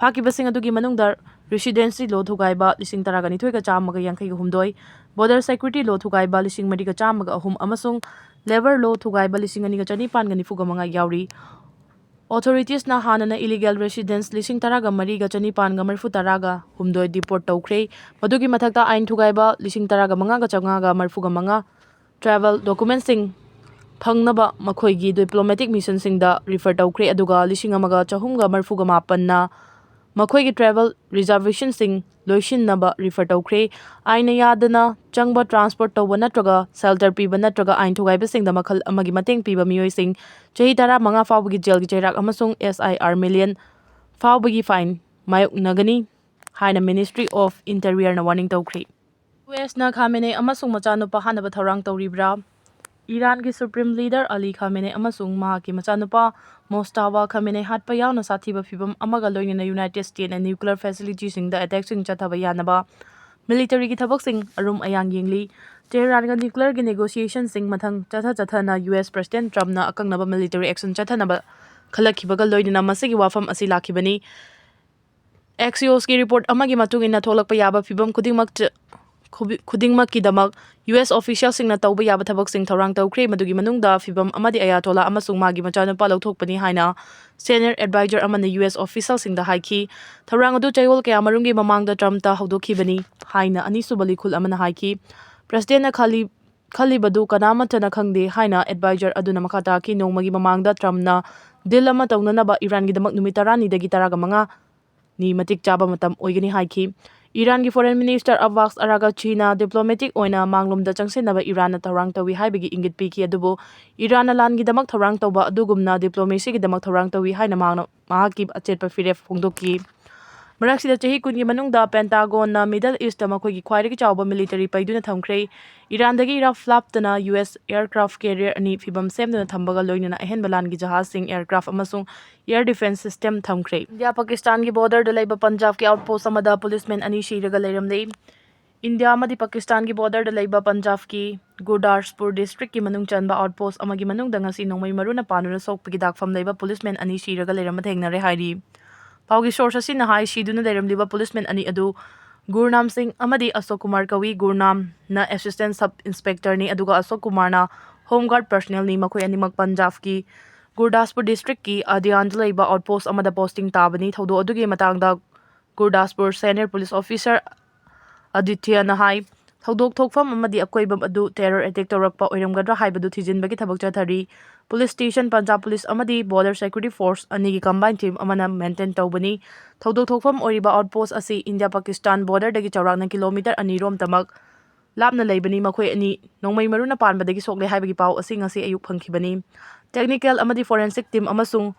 ꯐꯥꯈꯤꯕꯁꯤꯡ ꯑꯗꯨꯒꯤ ꯃꯅꯨꯡꯗ residency law ꯊꯨꯒꯥꯏꯕ ꯂꯤꯁꯤꯡ ꯇꯔꯥꯒ ꯅꯤꯊꯣꯏꯒ ꯆꯥꯝꯃꯒ ꯌꯥꯡꯈꯩꯒ ꯍꯨꯝꯗꯣꯏ, border security law ꯊꯨꯒꯥꯏꯕ ꯂꯤꯁꯤꯡ ꯃꯔꯤꯒ ꯆꯥꯝꯃꯒ ꯑꯍꯨꯝ ꯑꯃꯁꯨꯡ labour law ꯊꯨꯒꯥꯏꯕ ꯂꯤꯁꯤꯡ ꯑꯅꯤꯒ ꯆꯅꯤꯄꯥꯟꯒ ꯅꯤꯐꯨꯒ ꯃꯉꯥ ꯌꯥꯎꯔꯤ꯫ Authoritiesꯅ ꯍꯥꯟꯅꯅ illegal residents ꯂꯤꯁꯤꯡ ꯇꯔꯥꯒ ꯃꯔꯤꯒ ꯆꯅꯤꯄꯥꯟꯒ ꯃꯔꯤꯐꯨ ꯇꯔꯥꯒ ꯍꯨꯝꯗꯣꯏ deport ꯇꯧꯈ꯭ꯔꯦ꯫ ꯃꯗꯨꯒꯤ ꯃꯊꯛꯇ ꯑꯥꯏꯟ ꯊꯨꯒꯥꯏꯕ ꯂꯤꯁꯤꯡ ꯇꯔꯥꯒ ꯃꯉꯥꯒ ꯆꯥꯝꯃꯉꯥꯒ ꯃꯔꯤꯐꯨꯒ ꯃꯉꯥ, travel documentsꯁꯤꯡ ꯐꯪꯅꯕ ꯃꯈꯣꯏꯒꯤ diplomatic missionꯁꯤꯡꯗ refer ꯇꯧꯈ꯭ꯔꯦ, ꯑꯗꯨꯒ ꯂꯤꯁꯤꯡ ꯑꯃꯒ ꯆꯍꯨꯝꯒ ꯃꯔꯤꯐꯨꯒ ꯃꯥꯄꯟꯅ ꯃꯈꯣꯏꯒꯤ travel reservationꯁꯤꯡ ꯂꯣꯏꯁꯤꯟꯅꯕ refer ꯇꯧꯈ꯭ꯔꯦ꯫ ꯑꯥꯏꯟꯅ ꯌꯥꯗꯅ ꯆꯪꯕ transport ꯇꯧꯕ ꯅꯠꯇ꯭ꯔꯒ shelter ꯄꯤꯕ ꯅꯠꯇ꯭ꯔꯒ ꯑꯥꯏꯟ ꯊꯨꯒꯥꯏꯕꯁꯤꯡꯗ ꯃꯈꯜ ꯑꯃꯒꯤ ꯃꯇꯦꯡ ꯄꯤꯕ ꯃꯤꯑꯣꯏꯁꯤꯡ ꯆꯍꯤ ꯇꯔꯥꯃꯉꯥ ꯐꯥꯎꯕꯒꯤ jailꯒꯤ ꯆꯩꯔꯥꯛ ꯑꯃꯁꯨꯡ S I R million ꯐꯥꯎꯕꯒꯤ fine ꯃꯥꯌꯣꯛꯅꯒꯅꯤ ꯍꯥꯏꯅ Ministry of Interiorꯅ warning ꯇꯧꯈ꯭ꯔꯤ꯫ USꯅ ꯈꯥꯃꯦꯅꯦ ꯑꯃꯁꯨꯡ ꯃꯆꯥꯅꯨꯄꯥ ꯍꯥꯠꯅꯕ ꯊꯧꯔꯥꯡ ꯇꯧꯔꯤꯕ꯭ꯔꯥ? ꯏꯔꯥꯟꯒꯤ Supreme Leader Ali Khamenei ꯑꯃꯁꯨꯡ ꯃꯍꯥꯛꯀꯤ ꯃꯆꯥꯅꯨꯄꯥ ꯃꯣꯁꯇꯥꯕꯥ ꯈꯥꯃꯦꯅꯦ ꯍꯥꯠꯄ ꯌꯥꯎꯅ ꯁꯥꯊꯤꯕ ꯐꯤꯚꯝ ꯑꯃꯒ ꯂꯣꯏꯅꯅ United States nuclear facilityꯁꯤꯡꯗ attackꯁꯤꯡ ꯆꯠꯊꯕ ꯌꯥꯅꯕ militaryꯒꯤ ꯊꯕꯛꯁꯤꯡ ꯑꯔꯨꯝ ꯑꯌꯥꯡ ꯌꯦꯡꯂꯤ꯫ ꯇꯦꯍꯔꯥꯟꯒ nuclearꯒꯤ negotiationꯁꯤꯡ ꯃꯊꯪ ꯆꯠꯊ ꯆꯠꯊꯅ US President Trumpꯅ ꯑꯀꯛꯅꯕ military action ꯆꯠꯊꯅꯕ ꯈꯜꯂꯛꯈꯤꯕꯒ ꯂꯣꯏꯅꯅ ꯃꯁꯤꯒꯤ ꯋꯥꯐꯝ ꯑꯁꯤ ꯂꯥꯛꯈꯤꯕꯅꯤ꯫ Axiosꯀꯤ report ꯑꯃꯒꯤ ꯃꯇꯨꯡ ꯏꯟꯅ ꯊꯣꯛꯂꯛꯄ ꯌꯥꯕ ꯐꯤꯚꯝ ꯈꯨꯗꯤꯡꯃꯛ ꯆ-, ꯈꯨꯕꯤ-, ꯈꯨꯗꯤꯡꯃꯛꯀꯤꯗꯃꯛ US officialꯁꯤꯡꯅ ꯇꯧꯕ ꯌꯥꯕ ꯊꯕꯛꯁꯤꯡ ꯊꯧꯔꯥꯡ ꯇꯧꯈ꯭ꯔꯦ, ꯃꯗꯨꯒꯤ ꯃꯅꯨꯡꯗ ꯐꯤꯚꯝ ꯑꯃꯗꯤ ꯑꯌꯥꯇꯣꯂꯥ ꯑꯃꯁꯨꯡ ꯃꯥꯒꯤ ꯃꯆꯥꯅꯨꯄꯥ ꯂꯧꯊꯣꯛꯄꯅꯤ ꯍꯥꯏꯅ senior advisor ꯑꯃꯅ US officialꯁꯤꯡꯗ ꯍꯥꯏꯈꯤ꯫ ꯊꯧꯔꯥꯡ ꯑꯗꯨ ꯆꯌꯣꯜ ꯀꯌꯥꯃꯔꯨꯝꯒꯤ ꯃꯃꯥꯡꯗ Trumpꯇ ꯍꯧꯗꯣꯛꯈꯤꯕꯅꯤ ꯍꯥꯏꯅ ꯑꯅꯤꯁꯨꯕ ꯂꯤꯈꯨꯜ ꯑꯃꯅ ꯍꯥꯏꯈꯤ꯫ Presidentꯅ ꯈꯜꯂꯤ-, ꯈꯜꯂꯤꯕꯗꯨ ꯀꯅꯥꯃꯠꯇꯅ ꯈꯪꯗꯦ ꯍꯥꯏꯅ advisor ꯑꯗꯨꯅ ꯃꯈꯥ ꯇꯥꯈꯤ꯫ ꯅꯣꯡꯃꯒꯤ ꯃꯃꯥꯡꯗ Trumpꯅ deal ꯑꯃ ꯇꯧꯅꯅꯕ ꯏꯔꯥꯟꯒꯤꯗꯃꯛ ꯅꯨꯃꯤꯠ ꯇꯔꯥꯅꯤꯗꯒꯤ ꯇꯔꯥꯒ ꯃꯉꯥ ꯅꯤ ꯃꯇꯤꯛ ꯆꯥꯕ ꯃꯇꯝ ꯑꯣꯏꯒꯅꯤ ꯍꯥꯏꯈꯤ꯫ ꯏꯔꯥꯟꯒꯤ Foreign Minister Abbas Araghchiꯅ diplomatic ꯑꯣꯏꯅ ꯃꯥꯡꯂꯣꯝꯗ ꯆꯪꯁꯤꯟꯅꯕ ꯏꯔꯥꯟꯅ ꯊꯧꯔꯥꯡ ꯇꯧꯏ ꯍꯥꯏꯕꯒꯤ ꯏꯪꯒꯤꯠ ꯄꯤꯈꯤ, ꯑꯗꯨꯕꯨ ꯏꯔꯥꯟꯅ ꯂꯥꯟꯒꯤꯗꯃꯛ ꯊꯧꯔꯥꯡ ꯇꯧꯕ ꯑꯗꯨꯒꯨꯝꯅ diplomacyꯒꯤꯗꯃꯛ ꯊꯧꯔꯥꯡ ꯇꯧꯏ ꯍꯥꯏꯅ ꯃꯍꯥꯛꯅ ꯃꯍꯥꯛꯀꯤ ꯑꯆꯦꯠꯄ ꯐꯤꯔꯦꯞ ꯐꯣꯡꯗꯣꯛꯈꯤ꯫ ꯃꯔꯛꯁꯤꯗ, ꯆꯍꯤ ꯀꯨꯟꯒꯤ ꯃꯅꯨꯡꯗ ꯄꯦꯟꯇꯥꯒꯣꯟꯅ ꯃꯤꯗꯜ ꯏꯁꯇ ꯃꯈꯣꯏꯒꯤ ꯈ꯭ꯋꯥꯏꯗꯒꯤ ꯆꯥꯎꯕ ꯃꯤꯂꯤꯇꯔꯤ ꯄꯩꯗꯨꯅ ꯊꯝꯈ꯭ꯔꯦ꯫ ꯏꯔꯥꯟꯗꯒꯤ ꯏꯔꯥꯞ ꯐ꯭ꯂꯥꯞꯇꯅ ꯌꯨ ꯑꯦꯁ ꯑꯦꯌꯔꯀ꯭ꯔꯥꯐ ꯀꯦꯔꯤꯌꯔ ꯑꯅꯤ ꯐꯤꯕꯝ ꯁꯦꯝꯗꯨꯅ ꯊꯝꯕꯒ ꯂꯣꯏꯅꯅ ꯑꯍꯦꯟꯕ ꯂꯥꯟꯒꯤ ꯖꯍꯥꯖꯁꯤꯡ, ꯑꯦꯌꯔꯀ꯭ꯔꯥꯐ ꯑꯃꯁꯨꯡ ꯑꯦꯌꯔ ꯗꯤꯐꯦꯟꯁ ꯁꯤꯁꯇꯦꯝ ꯊꯝꯈ꯭ꯔꯦ꯫ ꯏꯟꯗꯤꯌꯥ ꯄꯥꯀꯤꯁꯇꯥꯟꯒꯤ ꯕꯣꯔꯗꯔꯗ ꯂꯩꯕ ꯄꯟꯖꯥꯕꯀꯤ ꯑꯥꯎꯠꯄꯣꯁꯠ ꯑꯃꯗ ꯄꯨꯂꯤꯁꯃꯦꯟ ꯑꯅꯤ ꯁꯤꯔꯒ ꯂꯩꯔꯝꯂꯦ꯫ ꯏꯟꯗꯤꯌꯥ ꯑꯃꯗꯤ ꯄꯥꯀꯤꯁꯇꯥꯟꯒꯤ ꯕꯣꯔꯗꯔꯗ ꯂꯩꯕ ꯄꯟꯖꯥꯕꯀꯤ ꯒꯨꯔꯗꯥꯁꯄꯨꯔ ꯗꯤꯁꯇ꯭ꯔꯤꯛꯀꯤ ꯃꯅꯨꯡ ꯆꯟꯕ ꯑꯥꯎꯠꯄꯣꯁꯠ ꯑꯃꯒꯤ ꯃꯅꯨꯡꯗ ꯉꯁꯤ ꯅꯣꯡꯃꯩ ꯃꯔꯨꯅ ꯄꯥꯟꯗꯨꯅ ꯁꯣꯛꯄꯒꯤ ꯗꯥꯛꯐꯝ ꯂꯩꯕ ꯄꯨꯂꯤꯁꯃꯦꯟ ꯑꯅꯤ ꯁꯤꯔꯒ ꯂꯩꯔꯝꯕ ꯊꯦꯡꯅꯔꯦ ꯍꯥꯏꯔꯤ꯫ ꯄꯥꯎꯒꯤ ꯁꯣꯔꯁ ꯑꯁꯤꯅ ꯍꯥꯏ, ꯁꯤꯗꯨꯅ ꯂꯩꯔꯝꯂꯤꯕ ꯄꯨꯂꯤꯁꯃꯦꯟ ꯑꯅꯤ ꯑꯗꯨ ꯒꯨꯔꯅꯥꯝ ꯁꯤꯡ ꯑꯃꯗꯤ ꯑꯁꯣꯛ ꯀꯨꯃꯥꯔ ꯀꯧꯏ꯫ ꯒꯨꯔꯅꯥꯝꯅ ꯑꯦꯁꯤꯁꯇꯦꯟꯠ ꯁꯕ ꯏꯟꯁꯄꯦꯛꯇꯔꯅꯤ, ꯑꯗꯨꯒ ꯑꯁꯣꯛ ꯀꯨꯃꯥꯔꯅ ꯍꯣꯝ ꯒꯥꯔꯗ ꯄꯔꯁꯅꯦꯜꯅꯤ꯫ ꯃꯈꯣꯏ ꯑꯅꯤꯃꯛ ꯄꯟꯖꯥꯕꯀꯤ ꯒꯨꯔꯗꯥꯁꯄꯨꯔ ꯗꯤꯁꯇ꯭ꯔꯤꯛꯀꯤ ꯑꯗꯤꯌꯥꯟꯗ ꯂꯩꯕ ꯑꯥꯎꯠꯄꯣꯁꯠ ꯑꯃꯗ ꯄꯣꯁꯇꯤꯡ ꯇꯥꯕꯅꯤ꯫ ꯊꯧꯗꯣꯛ ꯑꯗꯨꯒꯤ ꯃꯇꯥꯡꯗ ꯒꯨꯔꯗꯥꯁꯄꯨꯔ ꯁꯦꯅꯤꯌꯔ ꯄꯨꯂꯤꯁ ꯑꯣꯐꯤꯁꯥꯔ ꯑꯗꯤꯇ꯭ꯌꯅ ꯍꯥꯏ, ꯊꯧꯗꯣꯛ ꯊꯣꯛꯐꯝ ꯑꯃꯗꯤ ꯑꯀꯣꯏꯕ ꯑꯗꯨ ꯇꯦꯔꯣꯔ ꯑꯦꯇꯦꯛ ꯇꯧꯔꯛꯄ ꯑꯣꯏꯔꯝꯒꯗ꯭ꯔꯥ ꯍꯥꯏꯕꯗꯨ ꯊꯤꯖꯤꯟꯕꯒꯤ ꯊꯕꯛ ꯆꯠꯊꯔꯤ꯫ ꯄꯨꯂꯤꯁ ꯁ꯭ꯇꯦꯁꯟ, ꯄꯟꯖꯥꯕ ꯄꯨꯂꯤꯁ ꯑꯃꯗꯤ ꯕꯣꯔꯗꯔ ꯁꯦꯀ꯭ꯌꯨꯔꯤꯇꯤ ꯐꯣꯔꯁ ꯑꯅꯤꯒꯤ ꯀꯝꯕꯥꯏꯟ ꯇꯤꯝ ꯑꯃꯅ ꯃꯦꯟꯇꯦꯟ ꯇꯧꯕꯅꯤ꯫ ꯊꯧꯗꯣꯛ ꯊꯣꯛꯐꯝ ꯑꯣꯏꯔꯤꯕ ꯑꯥꯎꯠꯄꯣꯁꯠ ꯑꯁꯤ ꯏꯟꯗꯤꯌꯥ ꯄꯥꯀꯤꯁꯇꯥꯟ ꯕꯣꯔꯗꯔꯗꯒꯤ ꯆꯥꯎꯔꯥꯛꯅ ꯀꯤꯂꯣꯃꯤꯇꯔ ꯑꯅꯤ ꯔꯣꯝꯇꯃꯛ ꯂꯥꯞꯅ ꯂꯩꯕꯅꯤ꯫ ꯃꯈꯣꯏ ꯑꯅꯤ ꯅꯣꯡꯃꯩ ꯃꯔꯨꯅ ꯄꯥꯟꯕꯗꯒꯤ ꯁꯣꯛꯂꯦ ꯍꯥꯏꯕꯒꯤ ꯄꯥꯎ ꯑꯁꯤ ꯉꯁꯤ ꯑꯌꯨꯛ ꯐꯪꯈꯤꯕꯅꯤ꯫ ꯇꯦꯛꯅꯤꯀꯦꯜ ꯑꯃꯗꯤ ꯐꯣꯔꯦꯟꯁꯤꯛ ꯇꯤꯝ ꯑꯃꯁꯨꯡ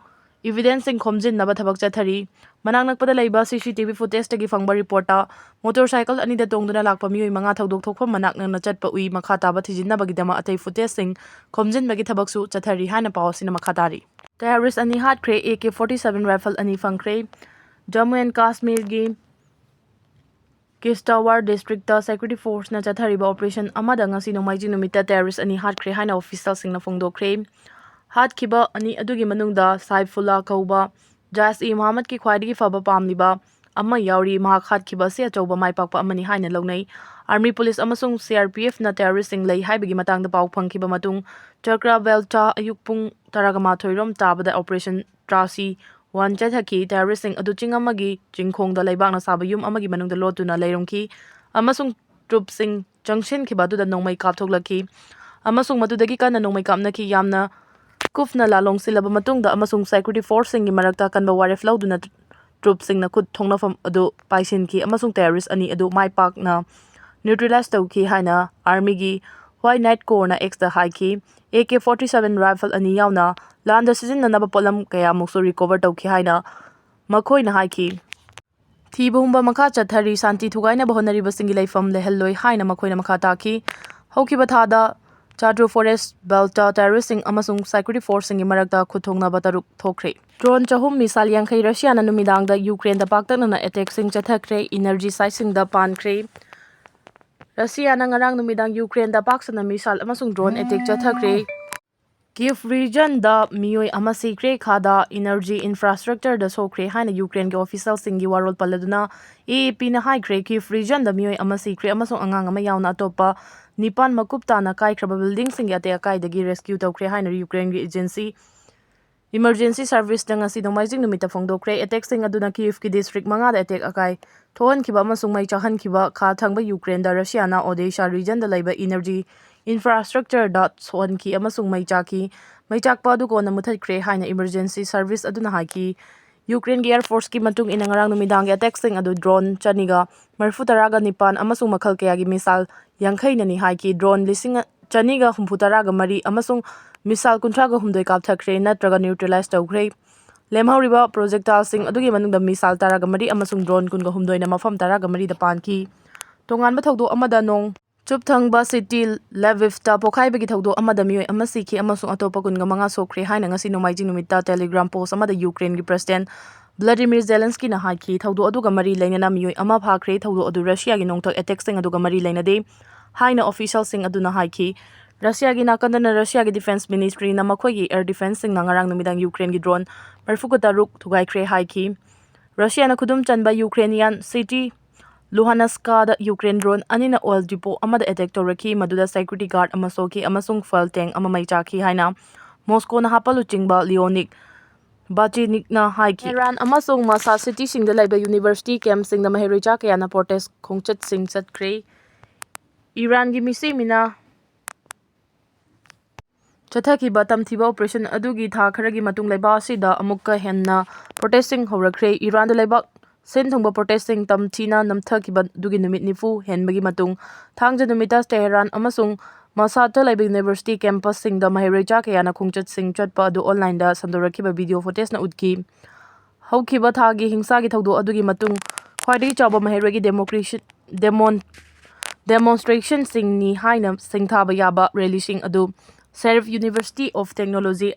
ꯏꯚꯤꯗꯦꯟꯁꯁꯤꯡ ꯈꯣꯝꯖꯤꯟꯅꯕ ꯊꯕꯛ ꯆꯠꯊꯔꯤ꯫ ꯃꯅꯥꯛ ꯅꯛꯄꯗ ꯂꯩꯕ ꯁꯤ ꯁꯤ ꯇꯤ ꯚꯤ ꯐꯨꯇꯦꯖꯇꯒꯤ ꯐꯪꯕ ꯔꯤꯄꯣꯔꯠꯇ, ꯃꯣꯇꯣꯔ ꯁꯥꯏꯀꯜ ꯑꯅꯤꯗ ꯇꯣꯡꯗꯨꯅ ꯂꯥꯛꯄ ꯃꯤꯑꯣꯏ ꯃꯉꯥ ꯊꯧꯗꯣꯛ ꯊꯣꯛꯐꯝ ꯃꯅꯥꯛ ꯅꯛꯅ ꯆꯠꯄ ꯎꯏ꯫ ꯃꯈꯥ ꯇꯥꯕ ꯊꯤꯖꯤꯟꯅꯕꯒꯤꯗꯃꯛ ꯑꯇꯩ ꯐꯨꯇꯦꯖꯁꯤꯡ ꯈꯣꯝꯖꯤꯟꯕꯒꯤ ꯊꯕꯛꯁꯨ ꯆꯠꯊꯔꯤ ꯍꯥꯏꯅ ꯄꯥꯎ ꯑꯁꯤꯅ ꯃꯈꯥ ꯇꯥꯔꯤ꯫ ꯇꯦꯔꯣꯔꯤꯁ꯭ꯠ ꯑꯅꯤ ꯍꯥꯠꯈ꯭ꯔꯦ, A K forty seven rifle ꯑꯅꯤ ꯐꯪꯈ꯭ꯔꯦ꯫ ꯖꯝꯃꯨ ꯑꯦꯟ ꯀꯥꯁꯃꯤꯔꯒꯤ ꯀꯤꯁꯇꯋꯥꯔ ꯗꯤꯁꯇ꯭ꯔꯤꯛꯇ ꯁꯦꯀ꯭ꯌꯨꯔꯤꯇꯤ ꯐꯣꯔꯁꯅ ꯆꯠꯊꯔꯤꯕ ꯑꯣꯄꯔꯦꯁꯟ ꯑꯃꯗ ꯉꯁꯤ ꯅꯣꯡꯃꯥꯏꯖꯤꯡ ꯅꯨꯃꯤꯠꯇ ꯇꯦꯔꯣꯔꯤꯁ꯭ꯠ ꯑꯅꯤ ꯍꯥꯠꯈ꯭ꯔꯦ ꯍꯥꯏꯅ ꯑꯣꯐꯤꯁꯤꯌꯦꯜꯁꯤꯡꯅ ꯐꯣꯡꯗꯣꯛꯈ꯭ꯔꯦ꯫ ꯍꯥꯠꯈꯤꯕ ꯑꯅꯤ ꯑꯗꯨꯒꯤ ꯃꯅꯨꯡꯗ ꯁꯥꯏꯐꯨꯜꯂꯥ ꯀꯧꯕ ꯖꯥꯏꯁ ꯏ ꯃꯣꯍꯝꯃꯗꯀꯤ ꯈ꯭ꯋꯥꯏꯗꯒꯤ ꯐꯕ ꯄꯥꯝꯂꯤꯕ ꯑꯃ ꯌꯥꯎꯔꯤ꯫ ꯃꯍꯥꯛ ꯍꯥꯠꯈꯤꯕ ꯑꯁꯤ ꯑꯆꯧꯕ ꯃꯥꯏ ꯄꯥꯛꯄ ꯑꯃꯅꯤ ꯍꯥꯏꯅ ꯂꯧꯅꯩ꯫ ꯑꯥꯔꯃꯤ, ꯄꯨꯂꯤꯁ ꯑꯃꯁꯨꯡ ꯁꯤ ꯑꯥꯔ ꯄꯤ ꯑꯦꯐꯅ ꯇꯦꯔꯣꯔꯤꯁ꯭ꯠꯁꯤꯡ ꯂꯩ ꯍꯥꯏꯕꯒꯤ ꯃꯇꯥꯡꯗ ꯄꯥꯎ ꯐꯪꯈꯤꯕ ꯃꯇꯨꯡ, ꯆꯀ꯭ꯔꯥꯕꯦꯜꯇ ꯑꯌꯨꯛ ꯄꯨꯡ ꯇꯔꯥꯒ ꯃꯥꯊꯣꯏ ꯔꯣꯝ ꯇꯥꯕꯗ ꯑꯣꯄꯔꯦꯁꯟ ꯇ꯭ꯔꯥꯁꯤ ꯋꯥꯟ ꯆꯠꯊꯈꯤ꯫ ꯇꯦꯔꯣꯔꯤꯁ꯭ꯠꯁꯤꯡ ꯑꯗꯨ ꯆꯤꯡ ꯑꯃꯒꯤ ꯆꯤꯡꯈꯣꯡꯗ ꯂꯩꯕꯥꯛꯅ ꯁꯥꯕ ꯌꯨꯝ ꯑꯃꯒꯤ ꯃꯅꯨꯡꯗ ꯂꯣꯠꯇꯨꯅ ꯂꯩꯔꯝꯈꯤ ꯑꯃꯁꯨꯡ ꯇ꯭ꯔꯨꯞꯁꯤꯡ ꯆꯪꯁꯤꯟꯈꯤꯕ ꯑꯗꯨꯗ ꯅꯣꯡꯃꯩ ꯀꯥꯞꯊꯣꯛꯂꯛꯈꯤ ꯑꯃꯁꯨꯡ ꯃꯗꯨꯗꯒꯤ ꯀꯟꯅ ꯅꯣꯡꯃꯩ ꯀꯥꯞꯅꯈꯤ꯫ ꯌꯥꯝꯅ ꯀꯨꯞꯅ ꯂꯥꯂꯣꯡꯁꯤꯜꯂꯕ ꯃꯇꯨꯡꯗ ꯑꯃꯁꯨꯡ ꯁꯦꯀ꯭ꯌꯨꯔꯤꯇꯤ ꯐꯣꯔꯁꯁꯤꯡꯒꯤ ꯃꯔꯛꯇ ꯑꯀꯟꯕ ꯋꯥꯔꯦꯞ ꯂꯧꯗꯨꯅ ꯇ꯭ꯔꯨꯞꯁꯤꯡꯅ ꯈꯨꯠ ꯊꯣꯡꯅꯐꯝ ꯑꯗꯨ ꯄꯥꯏꯁꯤꯟꯈꯤ ꯑꯃꯁꯨꯡ ꯇꯦꯔꯣꯔꯤꯁ꯭ꯠ ꯑꯅꯤ ꯑꯗꯨ ꯃꯥꯏ ꯄꯥꯛꯅ ꯅ꯭ꯌꯨꯇ꯭ꯔꯦꯂꯥꯏꯖ ꯇꯧꯈꯤ ꯍꯥꯏꯅ ꯑꯥꯔꯃꯤꯒꯤ ꯋꯥꯏꯠ ꯅꯥꯏꯠ ꯀꯣꯔꯅ ꯑꯦꯛꯁꯇ ꯍꯥꯏꯈꯤ꯫ ꯑꯦ ꯀꯦ ꯐꯣꯔꯇꯤ ꯁꯚꯦꯟ ꯔꯥꯏꯐꯜ ꯑꯅꯤ ꯌꯥꯎꯅ ꯂꯥꯟꯗ ꯁꯤꯖꯤꯟꯅꯅꯕ ꯄꯣꯠꯂꯝ ꯀꯌꯥꯃꯨꯛꯁꯨ ꯔꯤꯀꯣꯚꯔ ꯇꯧꯈꯤ ꯍꯥꯏꯅ ꯃꯈꯣꯏꯅ ꯍꯥꯏꯈꯤ꯫ ꯊꯤꯕ ꯍꯨꯝꯕ ꯃꯈꯥ ꯆꯠꯊꯔꯤ꯫ ꯁꯥꯟꯇꯤ ꯊꯨꯒꯥꯏꯅꯕ ꯍꯣꯠꯅꯔꯤꯕꯁꯤꯡꯒꯤ ꯂꯩꯐꯝ ꯂꯩꯍꯜꯂꯣꯏ ꯍꯥꯏꯅ ꯃꯈꯣꯏꯅ ꯃꯈꯥ ꯇꯥꯈꯤ꯫ ꯍꯧꯈꯤꯕ ꯊꯥꯗ ꯆꯥꯇ꯭ꯔꯨ ꯐꯣꯔꯦꯁ ꯕꯦꯜꯇ ꯇꯦꯔꯣꯔꯤꯁꯁꯤꯡ ꯑꯃꯁꯨꯡ ꯁꯦꯀ꯭ꯌꯨꯔꯤꯇꯤ ꯐꯣꯔꯁꯁꯤꯡꯒꯤ ꯃꯔꯛꯇ ꯈꯨꯠꯊꯣꯛꯅꯕ ꯇꯔꯨꯛ ꯊꯣꯛꯈ꯭ꯔꯦ꯫ ꯗ꯭ꯔꯣꯟ ꯆꯍꯨꯝ, ꯃꯤꯁꯥꯏꯜ ꯌꯥꯡꯈꯩ ꯔꯁꯤꯌꯥꯅ ꯅꯨꯃꯤꯗꯥꯡꯗ ꯌꯨꯀ꯭ꯔꯦꯟꯗ ꯄꯥꯛꯇꯛꯅꯅ ꯑꯦꯇꯦꯛꯁꯤꯡ ꯆꯠꯊꯈ꯭ꯔꯦ꯫ ꯏꯅꯔꯖꯤ ꯁꯥꯏꯠꯁꯤꯡꯗ ꯄꯥꯟꯈ꯭ꯔꯦ꯫ ꯔꯁꯤꯌꯥꯅ ꯉꯔꯥꯡ ꯅꯨꯃꯤꯗꯥꯡ ꯌꯨꯀ꯭ꯔꯦꯟꯗ ꯄꯥꯛ ꯁꯟꯅ ꯃꯤꯁꯥꯏꯜ ꯑꯃꯁꯨꯡ ꯗ꯭ꯔꯣꯟ ꯑꯦꯇꯦꯛ ꯆꯠꯊꯈ꯭ꯔꯦ꯫ ꯀꯤꯐ ꯔꯤꯖꯟꯗ ꯃꯤꯑꯣꯏ ꯑꯃ ꯁꯤꯈ꯭ꯔꯦ, ꯈꯥꯗ ꯏꯅꯔꯖꯤ ꯏꯟꯐ꯭ꯔꯥꯁ꯭ꯇ꯭ꯔꯛꯆꯔꯗ ꯁꯣꯛꯈ꯭ꯔꯦ ꯍꯥꯏꯅ ꯌꯨꯀ꯭ꯔꯦꯟꯒꯤ ꯑꯣꯐꯤꯁꯤꯌꯦꯜꯁꯤꯡꯒꯤ ꯋꯥꯔꯣꯜ ꯄꯜꯂꯗꯨꯅ ꯑꯦ ꯑꯦ ꯄꯤꯅ ꯍꯥꯏꯈ꯭ꯔꯦ꯫ ꯀꯤꯐ ꯔꯤꯖꯟꯗ ꯃꯤꯑꯣꯏ ꯑꯃ ꯁꯤꯈ꯭ꯔꯦ ꯑꯃꯁꯨꯡ ꯑꯉꯥꯡ ꯑꯃ ꯌꯥꯎꯅ ꯑꯇꯣꯞꯄ ꯅꯤꯄꯥꯟ ꯃꯀꯨꯞ ꯇꯥꯅ ꯀꯥꯏꯈ꯭ꯔꯕ ꯕꯤꯜꯗꯤꯡꯁꯤꯡꯒꯤ ꯑꯇꯦꯛ ꯑꯀꯥꯏꯗꯒꯤ ꯔꯦꯁꯀ꯭ꯌꯨ ꯇꯧꯈ꯭ꯔꯦ ꯍꯥꯏꯅ ꯌꯨꯀ꯭ꯔꯦꯟꯒꯤ ꯑꯦꯖꯦꯟꯁꯤ, ꯏꯃꯔꯖꯦꯟꯁꯤ ꯁꯔꯚꯤꯁꯇ ꯉꯁꯤ ꯅꯣꯡꯃꯥꯏꯖꯤꯡ ꯅꯨꯃꯤꯠꯇ ꯐꯣꯡꯗꯣꯛꯈ꯭ꯔꯦ꯫ ꯑꯦꯇꯦꯛꯁꯤꯡ ꯑꯗꯨꯅ ꯀꯤꯐꯀꯤ ꯗꯤꯁꯇ꯭ꯔꯤꯛ ꯃꯉꯥꯗ ꯑꯦꯇꯦꯛ ꯑꯀꯥꯏ ꯊꯣꯛꯍꯟꯈꯤꯕ ꯑꯃꯁꯨꯡ ꯃꯩ ꯆꯥꯛꯍꯟꯈꯤꯕ꯫ ꯈꯥ ꯊꯪꯕ ꯌꯨꯀ꯭ꯔꯦꯟꯗ ꯔꯁꯤꯌꯥꯅ ꯑꯣꯗꯦꯁꯥ ꯔꯤꯖꯟꯗ ꯂꯩꯕ ꯏꯅꯔꯖꯤ ꯏꯟꯐ꯭ꯔꯥꯁ꯭ꯇ꯭ꯔꯛꯆꯔꯗ ꯁꯣꯛꯍꯟꯈꯤ ꯑꯃꯁꯨꯡ ꯃꯩ ꯆꯥꯛꯈꯤ꯫ ꯃꯩ ꯆꯥꯛꯄ ꯑꯗꯨ ꯀꯣꯟꯅ ꯃꯨꯊꯠꯈ꯭ꯔꯦ ꯍꯥꯏꯅ ꯏꯃꯔꯖꯦꯟꯁꯤ ꯁꯔꯚꯤꯁ ꯑꯗꯨꯅ ꯍꯥꯏꯈꯤ꯫ ꯌꯨꯀ꯭ꯔꯦꯟꯒꯤ ꯑꯦꯌꯔ ꯐꯣꯔꯁꯀꯤ ꯃꯇꯨꯡ ꯏꯟꯅ, ꯉꯔꯥꯡ ꯅꯨꯃꯤꯗꯥꯡꯒꯤ ꯑꯦꯇꯦꯛꯁꯤꯡ ꯑꯗꯨ ꯗ꯭ꯔꯣꯟ ꯆꯅꯤꯒ ꯃꯔꯤꯐꯨ ꯇꯔꯥꯒ ꯅꯤꯄꯥꯟ ꯑꯃꯁꯨꯡ ꯃꯈꯜ ꯀꯌꯥꯒꯤ ꯃꯤꯁꯥꯏꯜ ꯌꯥꯡꯈꯩꯅꯅꯤ ꯍꯥꯏꯈꯤ꯫ ꯗ꯭ꯔꯣꯟ ꯂꯤꯁꯤꯡ ꯆꯅꯤꯒ ꯍꯨꯝꯐꯨ ꯇꯔꯥꯒ ꯃꯔꯤ ꯑꯃꯁꯨꯡ ꯃꯤꯁꯥꯏꯜ ꯀꯨꯟꯊ꯭ꯔꯥꯒ ꯍꯨꯝꯗꯣꯏ ꯀꯥꯞꯊꯠꯈ꯭ꯔꯦ ꯅꯠꯇ꯭ꯔꯒ ꯅ꯭ꯌꯨꯇ꯭ꯔꯦꯂꯥꯏꯖ ꯇꯧꯈ꯭ꯔꯦ꯫ ꯂꯦꯝꯍꯧꯔꯤꯕ ꯄ꯭ꯔꯣꯖꯦꯛꯇꯥꯏꯜꯁꯤꯡ ꯑꯗꯨꯒꯤ ꯃꯅꯨꯡꯗ ꯃꯤꯁꯥꯏꯜ ꯇꯔꯥꯒ ꯃꯔꯤ ꯑꯃꯁꯨꯡ ꯗ꯭ꯔꯣꯟ ꯀꯨꯟꯒ ꯍꯨꯝꯗꯣꯏꯅ ꯃꯐꯝ ꯇꯔꯥꯒ ꯃꯔꯤꯗ ꯄꯥꯟꯈꯤ꯫ ꯇꯣꯉꯥꯟꯕ ꯊꯧꯗꯣꯛ ꯑꯃꯗ, ꯅꯣꯡ ꯆꯨꯞ ꯊꯪꯕ ꯁꯤꯇꯤ ꯂꯦꯚꯤꯚꯇ ꯄꯣꯈꯥꯏꯕꯒꯤ ꯊꯧꯗꯣꯛ ꯑꯃꯗ ꯃꯤꯑꯣꯏ ꯑꯃ ꯁꯤꯈꯤ ꯑꯃꯁꯨꯡ ꯑꯇꯣꯞꯄ ꯀꯨꯟꯒ ꯃꯉꯥ ꯁꯣꯛꯈ꯭ꯔꯦ ꯍꯥꯏꯅ ꯉꯁꯤ ꯅꯣꯡꯃꯥꯏꯖꯤꯡ ꯅꯨꯃꯤꯠꯇ ꯇꯦꯂꯤꯒ꯭ꯔꯥꯝ ꯄꯣꯁ ꯑꯃꯗ ꯌꯨꯀ꯭ꯔꯦꯟꯒꯤ ꯄ꯭ꯔꯦꯁꯤꯗꯦꯟꯠ ꯚ꯭ꯂꯥꯗꯤꯃꯤꯔ ꯖꯦꯂꯦꯟꯁꯀꯤꯅ ꯍꯥꯏꯈꯤ꯫ ꯊꯧꯗꯣꯛ ꯑꯗꯨꯒ ꯃꯔꯤ ꯂꯩꯅꯅ ꯃꯤꯑꯣꯏ ꯑꯃ ꯐꯥꯈ꯭ꯔꯦ꯫ ꯊꯧꯗꯣꯛ ꯑꯗꯨ ꯔꯁꯤꯌꯥꯒꯤ ꯅꯣꯡꯊꯛ ꯑꯦꯇꯦꯛꯁꯤꯡ ꯑꯗꯨꯒ ꯃꯔꯤ ꯂꯩꯅꯗꯦ ꯍꯥꯏꯅ ꯑꯣꯐꯤꯁꯤꯌꯦꯜꯁꯤꯡ ꯑꯗꯨꯅ ꯍꯥꯏꯈꯤ꯫ ꯔꯁꯤꯌꯥꯒꯤ ꯅꯥꯀꯟꯗꯅ, ꯔꯁꯤꯌꯥꯒꯤ ꯗꯤꯐꯦꯟꯁ ꯃꯤꯅꯤꯁꯇ꯭ꯔꯤꯅ ꯃꯈꯣꯏꯒꯤ ꯑꯦꯌꯔ ꯗꯤꯐꯦꯟꯁꯁꯤꯡꯅ ꯉꯔꯥꯡ ꯅꯨꯃꯤꯗꯥꯡ ꯌꯨꯀ꯭ꯔꯦꯟꯒꯤ ꯗ꯭ꯔꯣꯟ ꯃꯔꯤꯐꯨꯒ ꯇꯔꯨꯛ ꯊꯨꯒꯥꯏꯈ꯭ꯔꯦ ꯍꯥꯏꯈꯤ꯫ ꯔꯁꯤꯌꯥꯅ ꯈꯨꯗꯨꯝ ꯆꯟꯕ ꯌꯨꯀ꯭ꯔꯦꯅꯤꯌꯥꯟ ꯁꯤꯇꯤ ꯂꯨꯍꯥꯅꯁꯀꯥꯗ ꯌꯨꯀ꯭ꯔꯦꯟ ꯗ꯭ꯔꯣꯟ ꯑꯅꯤꯅ ꯑꯣꯏꯜ ꯗꯤꯄꯣ ꯑꯃꯗ ꯑꯦꯇꯦꯛ ꯇꯧꯔꯛꯈꯤ, ꯃꯗꯨꯗ ꯁꯦꯀ꯭ꯌꯨꯔꯤꯇꯤ ꯒꯥꯔꯗ ꯑꯃ ꯁꯣꯛꯈꯤ ꯑꯃꯁꯨꯡ ꯐ꯭ꯌꯨꯑꯦꯜ ꯇꯦꯡꯛ ꯑꯃ ꯃꯩ ꯆꯥꯛꯈꯤ ꯍꯥꯏꯅ ꯃꯣꯁꯀꯣꯅ ꯍꯥꯞꯄ ꯂꯨꯆꯤꯡꯕ ꯂꯤꯑꯣꯅꯤꯛ ꯕꯥꯆꯤꯅꯤꯛꯅ ꯍꯥꯏꯈꯤ꯫ ꯇꯦꯍꯔꯥꯟ ꯑꯃꯁꯨꯡ ꯃꯁꯥꯗ ꯁꯤꯇꯤꯁꯤꯡꯗ ꯂꯩꯕ ꯌꯨꯅꯤꯚꯔꯁꯤꯇꯤ ꯀꯦꯝꯞꯁꯤꯡꯗ ꯃꯍꯩꯔꯣꯏ ꯆꯥ ꯀꯌꯥꯅ ꯄ꯭ꯔꯣꯇꯦꯁ ꯈꯣꯡꯆꯠꯁꯤꯡ ꯆꯠꯈ꯭ꯔꯦ꯫ ꯏꯔꯥꯟꯒꯤ ꯃꯤꯁꯤ ꯃꯤꯅꯥ ꯆꯠꯊꯈꯤꯕ ꯇꯝꯊꯤꯕ ꯑꯣꯄꯔꯦꯁꯟ ꯑꯗꯨꯒꯤ ꯊꯥ ꯈꯔꯒꯤ ꯃꯇꯨꯡ ꯂꯩꯕꯥꯛ ꯑꯁꯤꯗ ꯑꯃꯨꯛꯀ ꯍꯦꯟꯅ ꯄ꯭ꯔꯣꯇꯦꯁꯁꯤꯡ ꯍꯧꯔꯛꯈ꯭ꯔꯦ꯫ ꯏꯔꯥꯟꯗ ꯂꯩꯕꯥꯛ ꯁꯤꯟ ꯊꯨꯡꯕ ꯄ꯭ꯔꯣꯇꯦꯁꯁꯤꯡ ꯇꯝꯊꯤꯅ ꯅꯝꯊꯈꯤꯕꯗꯨꯒꯤ ꯅꯨꯃꯤꯠ ꯅꯤꯐꯨ ꯍꯦꯟꯕꯒꯤ ꯃꯇꯨꯡ, ꯊꯥꯡꯖ ꯅꯨꯃꯤꯠꯇ ꯇꯦꯍꯔꯥꯟ ꯑꯃꯁꯨꯡ ꯃꯁꯥꯗꯇ ꯂꯩꯕ ꯌꯨꯅꯤꯚꯔꯁꯤꯇꯤ ꯀꯦꯝꯄꯁꯁꯤꯡꯗ ꯃꯍꯩꯔꯣꯏ ꯆꯥ ꯀꯌꯥꯅ ꯈꯣꯡꯆꯠꯁꯤꯡ ꯆꯠꯄ ꯑꯗꯨ ꯑꯣꯟꯂꯥꯏꯟꯗ ꯁꯟꯗꯣꯔꯛꯈꯤꯕ ꯚꯤꯗꯤꯑꯣ ꯐꯨꯇꯦꯖꯅ ꯎꯠꯈꯤ꯫ ꯍꯧꯈꯤꯕ ꯊꯥꯒꯤ ꯍꯤꯡꯁꯥꯒꯤ ꯊꯧꯗꯣꯛ ꯑꯗꯨꯒꯤ ꯃꯇꯨꯡ ꯈ꯭ꯋꯥꯏꯗꯒꯤ ꯆꯥꯎꯕ ꯃꯍꯩꯔꯣꯏꯒꯤ democration demon demonstrationꯁꯤꯡꯅꯤ ꯍꯥꯏꯅ ꯁꯤꯡꯊꯥꯕ ꯌꯥꯕ rallyꯁꯤꯡ ꯑꯗꯨ Sharif University of Technology,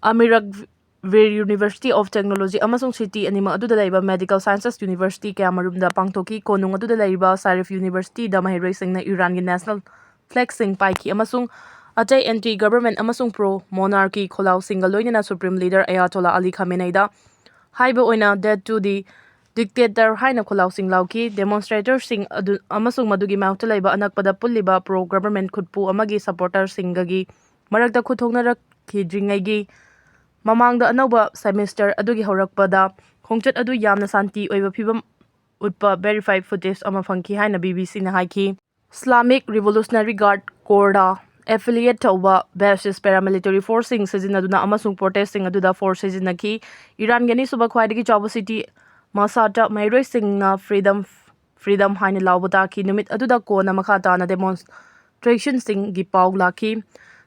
Amir Raghvir University of Technology ꯑꯃꯁꯨꯡ city ꯑꯅꯤꯃꯛ ꯑꯗꯨꯗ ꯂꯩꯕ Medical Sciences University ꯀꯌꯥꯃꯔꯨꯝꯗ ꯄꯥꯡꯊꯣꯛꯈꯤ꯫ ꯀꯣꯅꯨꯡ ꯑꯗꯨꯗ ꯂꯩꯔꯤꯕ Sharif Universityꯗ ꯃꯍꯩꯔꯣꯏꯁꯤꯡꯅ ꯏꯔꯥꯟꯒꯤ national flagꯁꯤꯡ ꯄꯥꯏꯈꯤ ꯑꯃꯁꯨꯡ ꯑꯇꯩ anti government ꯑꯃꯁꯨꯡ pro monarchy ꯈꯣꯜꯂꯥꯎꯁꯤꯡꯒ ꯂꯣꯏꯅꯅ Supreme Leader Ayatollah Ali Khameneiꯗ ꯍꯥꯏꯕ ꯑꯣꯏꯅ death to the dictator ꯍꯥꯏꯅ ꯈꯣꯜꯂꯥꯎꯁꯤꯡ ꯂꯥꯎꯈꯤ꯫ Demonstratorꯁꯤꯡ ꯑꯗꯨ ꯑꯃꯁꯨꯡ ꯃꯗꯨꯒꯤ ꯃꯥꯌꯣꯛꯇ ꯂꯩꯕ ꯑꯅꯛꯄꯗ ꯄꯨꯜꯂꯤꯕ pro government ꯈꯨꯠꯄꯨ ꯑꯃꯒꯤ supporterꯁꯤꯡꯒꯒꯤ ꯃꯔꯛꯇ ꯈꯨꯠ ꯊꯣꯛꯅꯔꯛꯈꯤꯗ꯭ꯔꯤꯉꯩꯒꯤ ꯃꯃꯥꯡꯗ ꯑꯅꯧꯕ semester ꯑꯗꯨꯒꯤ ꯍꯧꯔꯛꯄꯗ ꯈꯣꯡꯆꯠ ꯑꯗꯨ ꯌꯥꯝꯅ ꯁꯥꯟꯇꯤ ꯑꯣꯏꯕ ꯐꯤꯚꯝ ꯎꯠꯄ verified footage ꯑꯃ ꯐꯪꯈꯤ ꯍꯥꯏꯅ BBCꯅ ꯍꯥꯏꯈꯤ꯫ Islamic Revolutionary Guard Corps affiliate ꯇꯧꯕ Ba'athist paramilitary forceꯁꯤꯡ ꯁꯤꯖꯤꯟꯅꯗꯨꯅ ꯑꯃꯁꯨꯡ protestꯁꯤꯡ ꯑꯗꯨꯗ force ꯁꯤꯖꯤꯟꯅꯈꯤ꯫ ꯏꯔꯥꯟꯒꯤ ꯑꯅꯤꯁꯨꯕ ꯈ꯭ꯋꯥꯏꯗꯒꯤ ꯆꯥꯎꯕ city Mashhadꯇ ꯃꯍꯩꯔꯣꯏꯁꯤꯡꯅ freedom, freedom ꯍꯥꯏꯅ ꯂꯥꯎꯕ ꯇꯥꯈꯤ꯫ ꯅꯨꯃꯤꯠ ꯑꯗꯨꯗ ꯀꯣꯟꯅ ꯃꯈꯥ ꯇꯥꯅ demonstrationꯁꯤꯡꯒꯤ ꯄꯥꯎ ꯂꯥꯛꯈꯤ꯫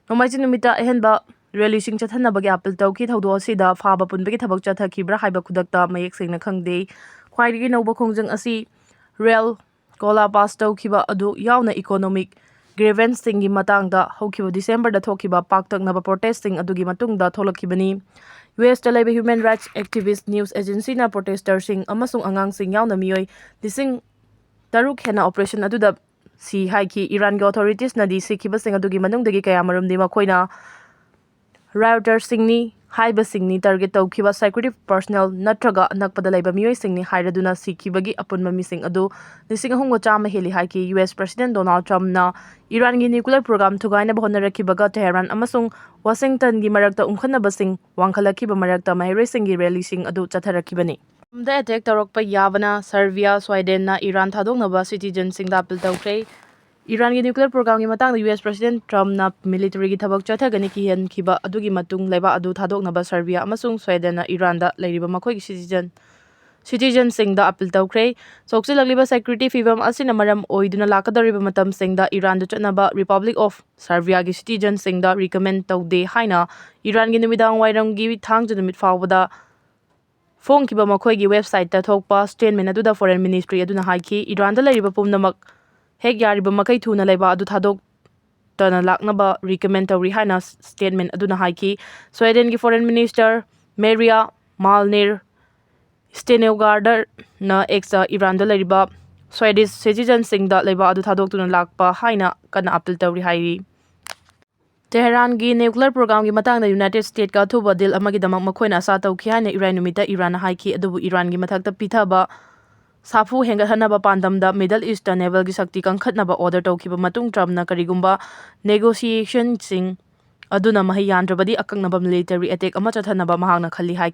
ꯅꯣꯡꯃꯥꯏꯖꯤꯡ ꯅꯨꯃꯤꯠꯇ ꯑꯍꯦꯟꯕ rallyꯁꯤꯡ ꯆꯠꯊꯅꯕꯒꯤ appeal ꯇꯧꯈꯤ꯫ ꯊꯧꯗꯣꯛ ꯑꯁꯤꯗ ꯐꯥꯕ ꯄꯨꯟꯕꯒꯤ ꯊꯕꯛ ꯆꯠꯊꯈꯤꯕ꯭ꯔꯥ ꯍꯥꯏꯕ ꯈꯨꯗꯛꯇ ꯃꯌꯦꯛ ꯁꯦꯡꯅ ꯈꯪꯗꯦ꯫ ꯈ꯭ꯋꯥꯏꯗꯒꯤ ꯅꯧꯕ ꯈꯣꯡꯖꯪ ꯑꯁꯤ ꯔꯦꯜ ꯀꯣꯂꯥ pass ꯇꯧꯈꯤꯕ ꯑꯗꯨ ꯌꯥꯎꯅ economic grievanceꯁꯤꯡꯒꯤ ꯃꯇꯥꯡꯗ ꯍꯧꯈꯤꯕ Decemberꯗ ꯊꯣꯛꯈꯤꯕ ꯄꯥꯛꯇꯛꯅꯕ protestꯁꯤꯡ ꯑꯗꯨꯒꯤ ꯃꯇꯨꯡꯗ ꯊꯣꯛꯂꯛꯈꯤꯕꯅꯤ꯫ USꯇ ꯂꯩꯕ human rights activist news agencyꯅ protesters ꯁꯤꯡ ꯑꯃꯁꯨꯡ ꯑꯉꯥꯡꯁꯤꯡ ꯌꯥꯎꯅ ꯃꯤꯑꯣꯏ ꯂꯤꯁꯤꯡ ꯇꯔꯨꯛ ꯍꯦꯟꯅ operation ꯑꯗꯨꯗ ꯁꯤ ꯍꯥꯏꯈꯤ꯫ ꯏꯔꯥꯟꯒꯤ authoritiesꯅꯗꯤ ꯁꯤꯈꯤꯕꯁꯤꯡ ꯑꯗꯨꯒꯤ ꯃꯅꯨꯡꯗꯒꯤ ꯀꯌꯥꯃꯔꯨꯝꯗꯤ ꯃꯈꯣꯏꯅ rioterꯁꯤꯡꯅꯤ ꯍꯥꯏꯕꯁꯤꯡꯅꯤ target ꯇꯧꯈꯤꯕ꯫ Security personnel ꯅꯠꯇ꯭ꯔꯒ ꯑꯅꯛꯄꯗ ꯂꯩꯕ ꯃꯤꯑꯣꯏꯁꯤꯡꯅꯤ ꯍꯥꯏꯔꯗꯨꯅ ꯁꯤꯈꯤꯕꯒꯤ ꯑꯄꯨꯟꯕ ꯃꯤꯁꯤꯡ ꯑꯗꯨ ꯂꯤꯁꯤꯡ ꯑꯍꯨꯝꯒ ꯆꯥꯝꯃ ꯍꯦꯜꯂꯤ ꯍꯥꯏꯈꯤ꯫ US President Donald Trumpꯅ ꯏꯔꯥꯟꯒꯤ nuclear program ꯊꯨꯒꯥꯏꯅꯕ ꯍꯣꯠꯅꯔꯛꯈꯤꯕꯒ Tehran ꯑꯃꯁꯨꯡ Washingtonꯒꯤ ꯃꯔꯛꯇ ꯎꯪꯈꯠꯅꯕꯁꯤꯡ ꯋꯥꯡꯈꯠꯂꯛꯈꯤꯕ ꯃꯔꯛꯇ ꯃꯍꯩꯔꯣꯏꯁꯤꯡꯒꯤ rallyꯁꯤꯡ ꯑꯗꯨ ꯆꯠꯊꯔꯛꯈꯤꯕꯅꯤ꯫ ꯗ attack ꯇꯧꯔꯛꯄ ꯌꯥꯕꯅ Serbia, Swedenꯅ ꯏꯔꯥꯟ ꯊꯥꯗꯣꯛꯅꯕ citizenꯁꯤꯡꯗ appeal ꯇꯧꯈ꯭ꯔꯦ꯫ ꯏꯔꯥꯟꯒꯤ nuclear programꯒꯤ ꯃꯇꯥꯡꯗ US President Trumpꯅ militaryꯒꯤ ꯊꯕꯛ ꯆꯠꯊꯒꯅꯤ ꯀꯤꯍꯟꯈꯤꯕ ꯑꯗꯨꯒꯤ ꯃꯇꯨꯡ ꯂꯩꯕꯥꯛ ꯑꯗꯨ ꯊꯥꯗꯣꯛꯅꯕ Serbia ꯑꯃꯁꯨꯡ Swedenꯅ ꯏꯔꯥꯟꯗ ꯂꯩꯔꯤꯕ ꯃꯈꯣꯏꯒꯤ citizen, citizenꯁꯤꯡꯗ appeal ꯇꯧꯈ꯭ꯔꯦ꯫ ꯁꯣꯛꯆꯤꯜꯂꯛꯂꯤꯕ security ꯐꯤꯚꯝ ꯑꯁꯤꯅ ꯃꯔꯝ ꯑꯣꯏꯗꯨꯅ ꯂꯥꯛꯀꯗꯧꯔꯤꯕ ꯃꯇꯝꯁꯤꯡꯗ ꯏꯔꯥꯟꯗ ꯆꯠꯅꯕ Republic of Serbiaꯒꯤ citizenꯁꯤꯡꯗ recommend ꯇꯧꯗꯦ ꯍꯥꯏꯅ ꯏꯔꯥꯟꯒꯤ ꯅꯨꯃꯤꯗꯥꯡ ꯋꯥꯏꯔꯝꯒꯤ ꯊꯥꯡꯖ ꯅꯨꯃꯤꯠ ꯐꯥꯎꯕꯗ ꯐꯣꯡꯈꯤꯕ ꯃꯈꯣꯏꯒꯤ ꯋꯦꯕꯁꯥꯏꯠꯇ ꯊꯣꯛꯄ ꯁ꯭ꯇꯦꯠꯃꯦꯟ ꯑꯗꯨꯗ ꯐꯣꯔꯦꯟ ꯃꯤꯅꯤꯁꯇ꯭ꯔꯤ ꯑꯗꯨꯅ ꯍꯥꯏꯈꯤ, ꯏꯔꯥꯟꯗ ꯂꯩꯔꯤꯕ ꯄꯨꯝꯅꯃꯛ ꯍꯦꯛ ꯌꯥꯔꯤꯕ ꯃꯈꯩ ꯊꯨꯅ ꯂꯩꯕꯥꯛ ꯑꯗꯨ ꯊꯥꯗꯣꯛꯇꯅ ꯂꯥꯛꯅꯕ ꯔꯤꯀꯃꯦꯟ ꯇꯧꯔꯤ ꯍꯥꯏꯅ ꯁ꯭ꯇꯦꯠꯃꯦꯟ ꯑꯗꯨꯅ ꯍꯥꯏꯈꯤ꯫ ꯁ꯭ꯋꯦꯗꯦꯟꯒꯤ ꯐꯣꯔꯦꯟ ꯃꯤꯅꯤꯁꯇꯔ ꯃꯦꯔꯤꯌꯥ ꯃꯥꯜꯅꯤꯔ ꯁ꯭ꯇꯦꯅꯦꯒꯥꯔꯗꯔꯅ ꯑꯦꯛꯁꯇ ꯏꯔꯥꯟꯗ ꯂꯩꯔꯤꯕ ꯁ꯭ꯋꯦꯗꯤꯁ ꯁꯤꯇꯤꯖꯟꯁꯤꯡꯗ ꯂꯩꯕꯥꯛ ꯑꯗꯨ ꯊꯥꯗꯣꯛꯇꯨꯅ ꯂꯥꯛꯄ ꯍꯥꯏꯅ ꯀꯟꯅ ꯑꯥꯄꯤꯜ ꯇꯧꯔꯤ ꯍꯥꯏꯔꯤ꯫ ꯇꯦꯍꯔꯥꯟꯒꯤ ꯅ꯭ꯌꯨꯀ꯭ꯂꯤꯌꯔ ꯄ꯭ꯔꯣꯒ꯭ꯔꯥꯝꯒꯤ ꯃꯇꯥꯡꯗ ꯌꯨꯅꯥꯏꯇꯦꯗ ꯁ꯭ꯇꯦꯠꯀ ꯑꯊꯨꯕ ꯗꯤꯜ ꯑꯃꯒꯤꯗꯃꯛ ꯃꯈꯣꯏꯅ ꯑꯁꯥ ꯇꯧꯈꯤ ꯍꯥꯏꯅ ꯏꯔꯥꯏ ꯅꯨꯃꯤꯠꯇ ꯏꯔꯥꯟꯅ ꯍꯥꯏꯈꯤ, ꯑꯗꯨꯕꯨ ꯏꯔꯥꯟꯒꯤ ꯃꯊꯛꯇ ꯄꯤꯊꯕ ꯁꯥꯐꯨ ꯍꯦꯟꯒꯠꯍꯟꯅꯕ ꯄꯥꯟꯗꯝꯗ ꯃꯤꯗꯜ ꯏꯁꯇ ꯅꯦꯚꯦꯜꯒꯤ ꯁꯛꯇꯤ ꯀꯟꯈꯠꯅꯕ ꯑꯣꯔꯗꯔ ꯇꯧꯈꯤꯕ ꯃꯇꯨꯡ ꯇ꯭ꯔꯝꯞꯅ ꯀꯔꯤꯒꯨꯝꯕ ꯅꯦꯒꯣꯁꯤꯌꯦꯁꯟꯁꯤꯡ ꯑꯗꯨꯅ ꯃꯍꯩ ꯌꯥꯟꯗ꯭ꯔꯕꯗꯤ ꯑꯀꯛꯅꯕ ꯃꯤꯂꯤꯇꯔꯤ ꯑꯦꯇꯦꯛ ꯑꯃ ꯆꯠꯊꯅꯕ ꯃꯍꯥꯛꯅ ꯈꯜꯂꯤ ꯍꯥꯏꯈꯤ꯫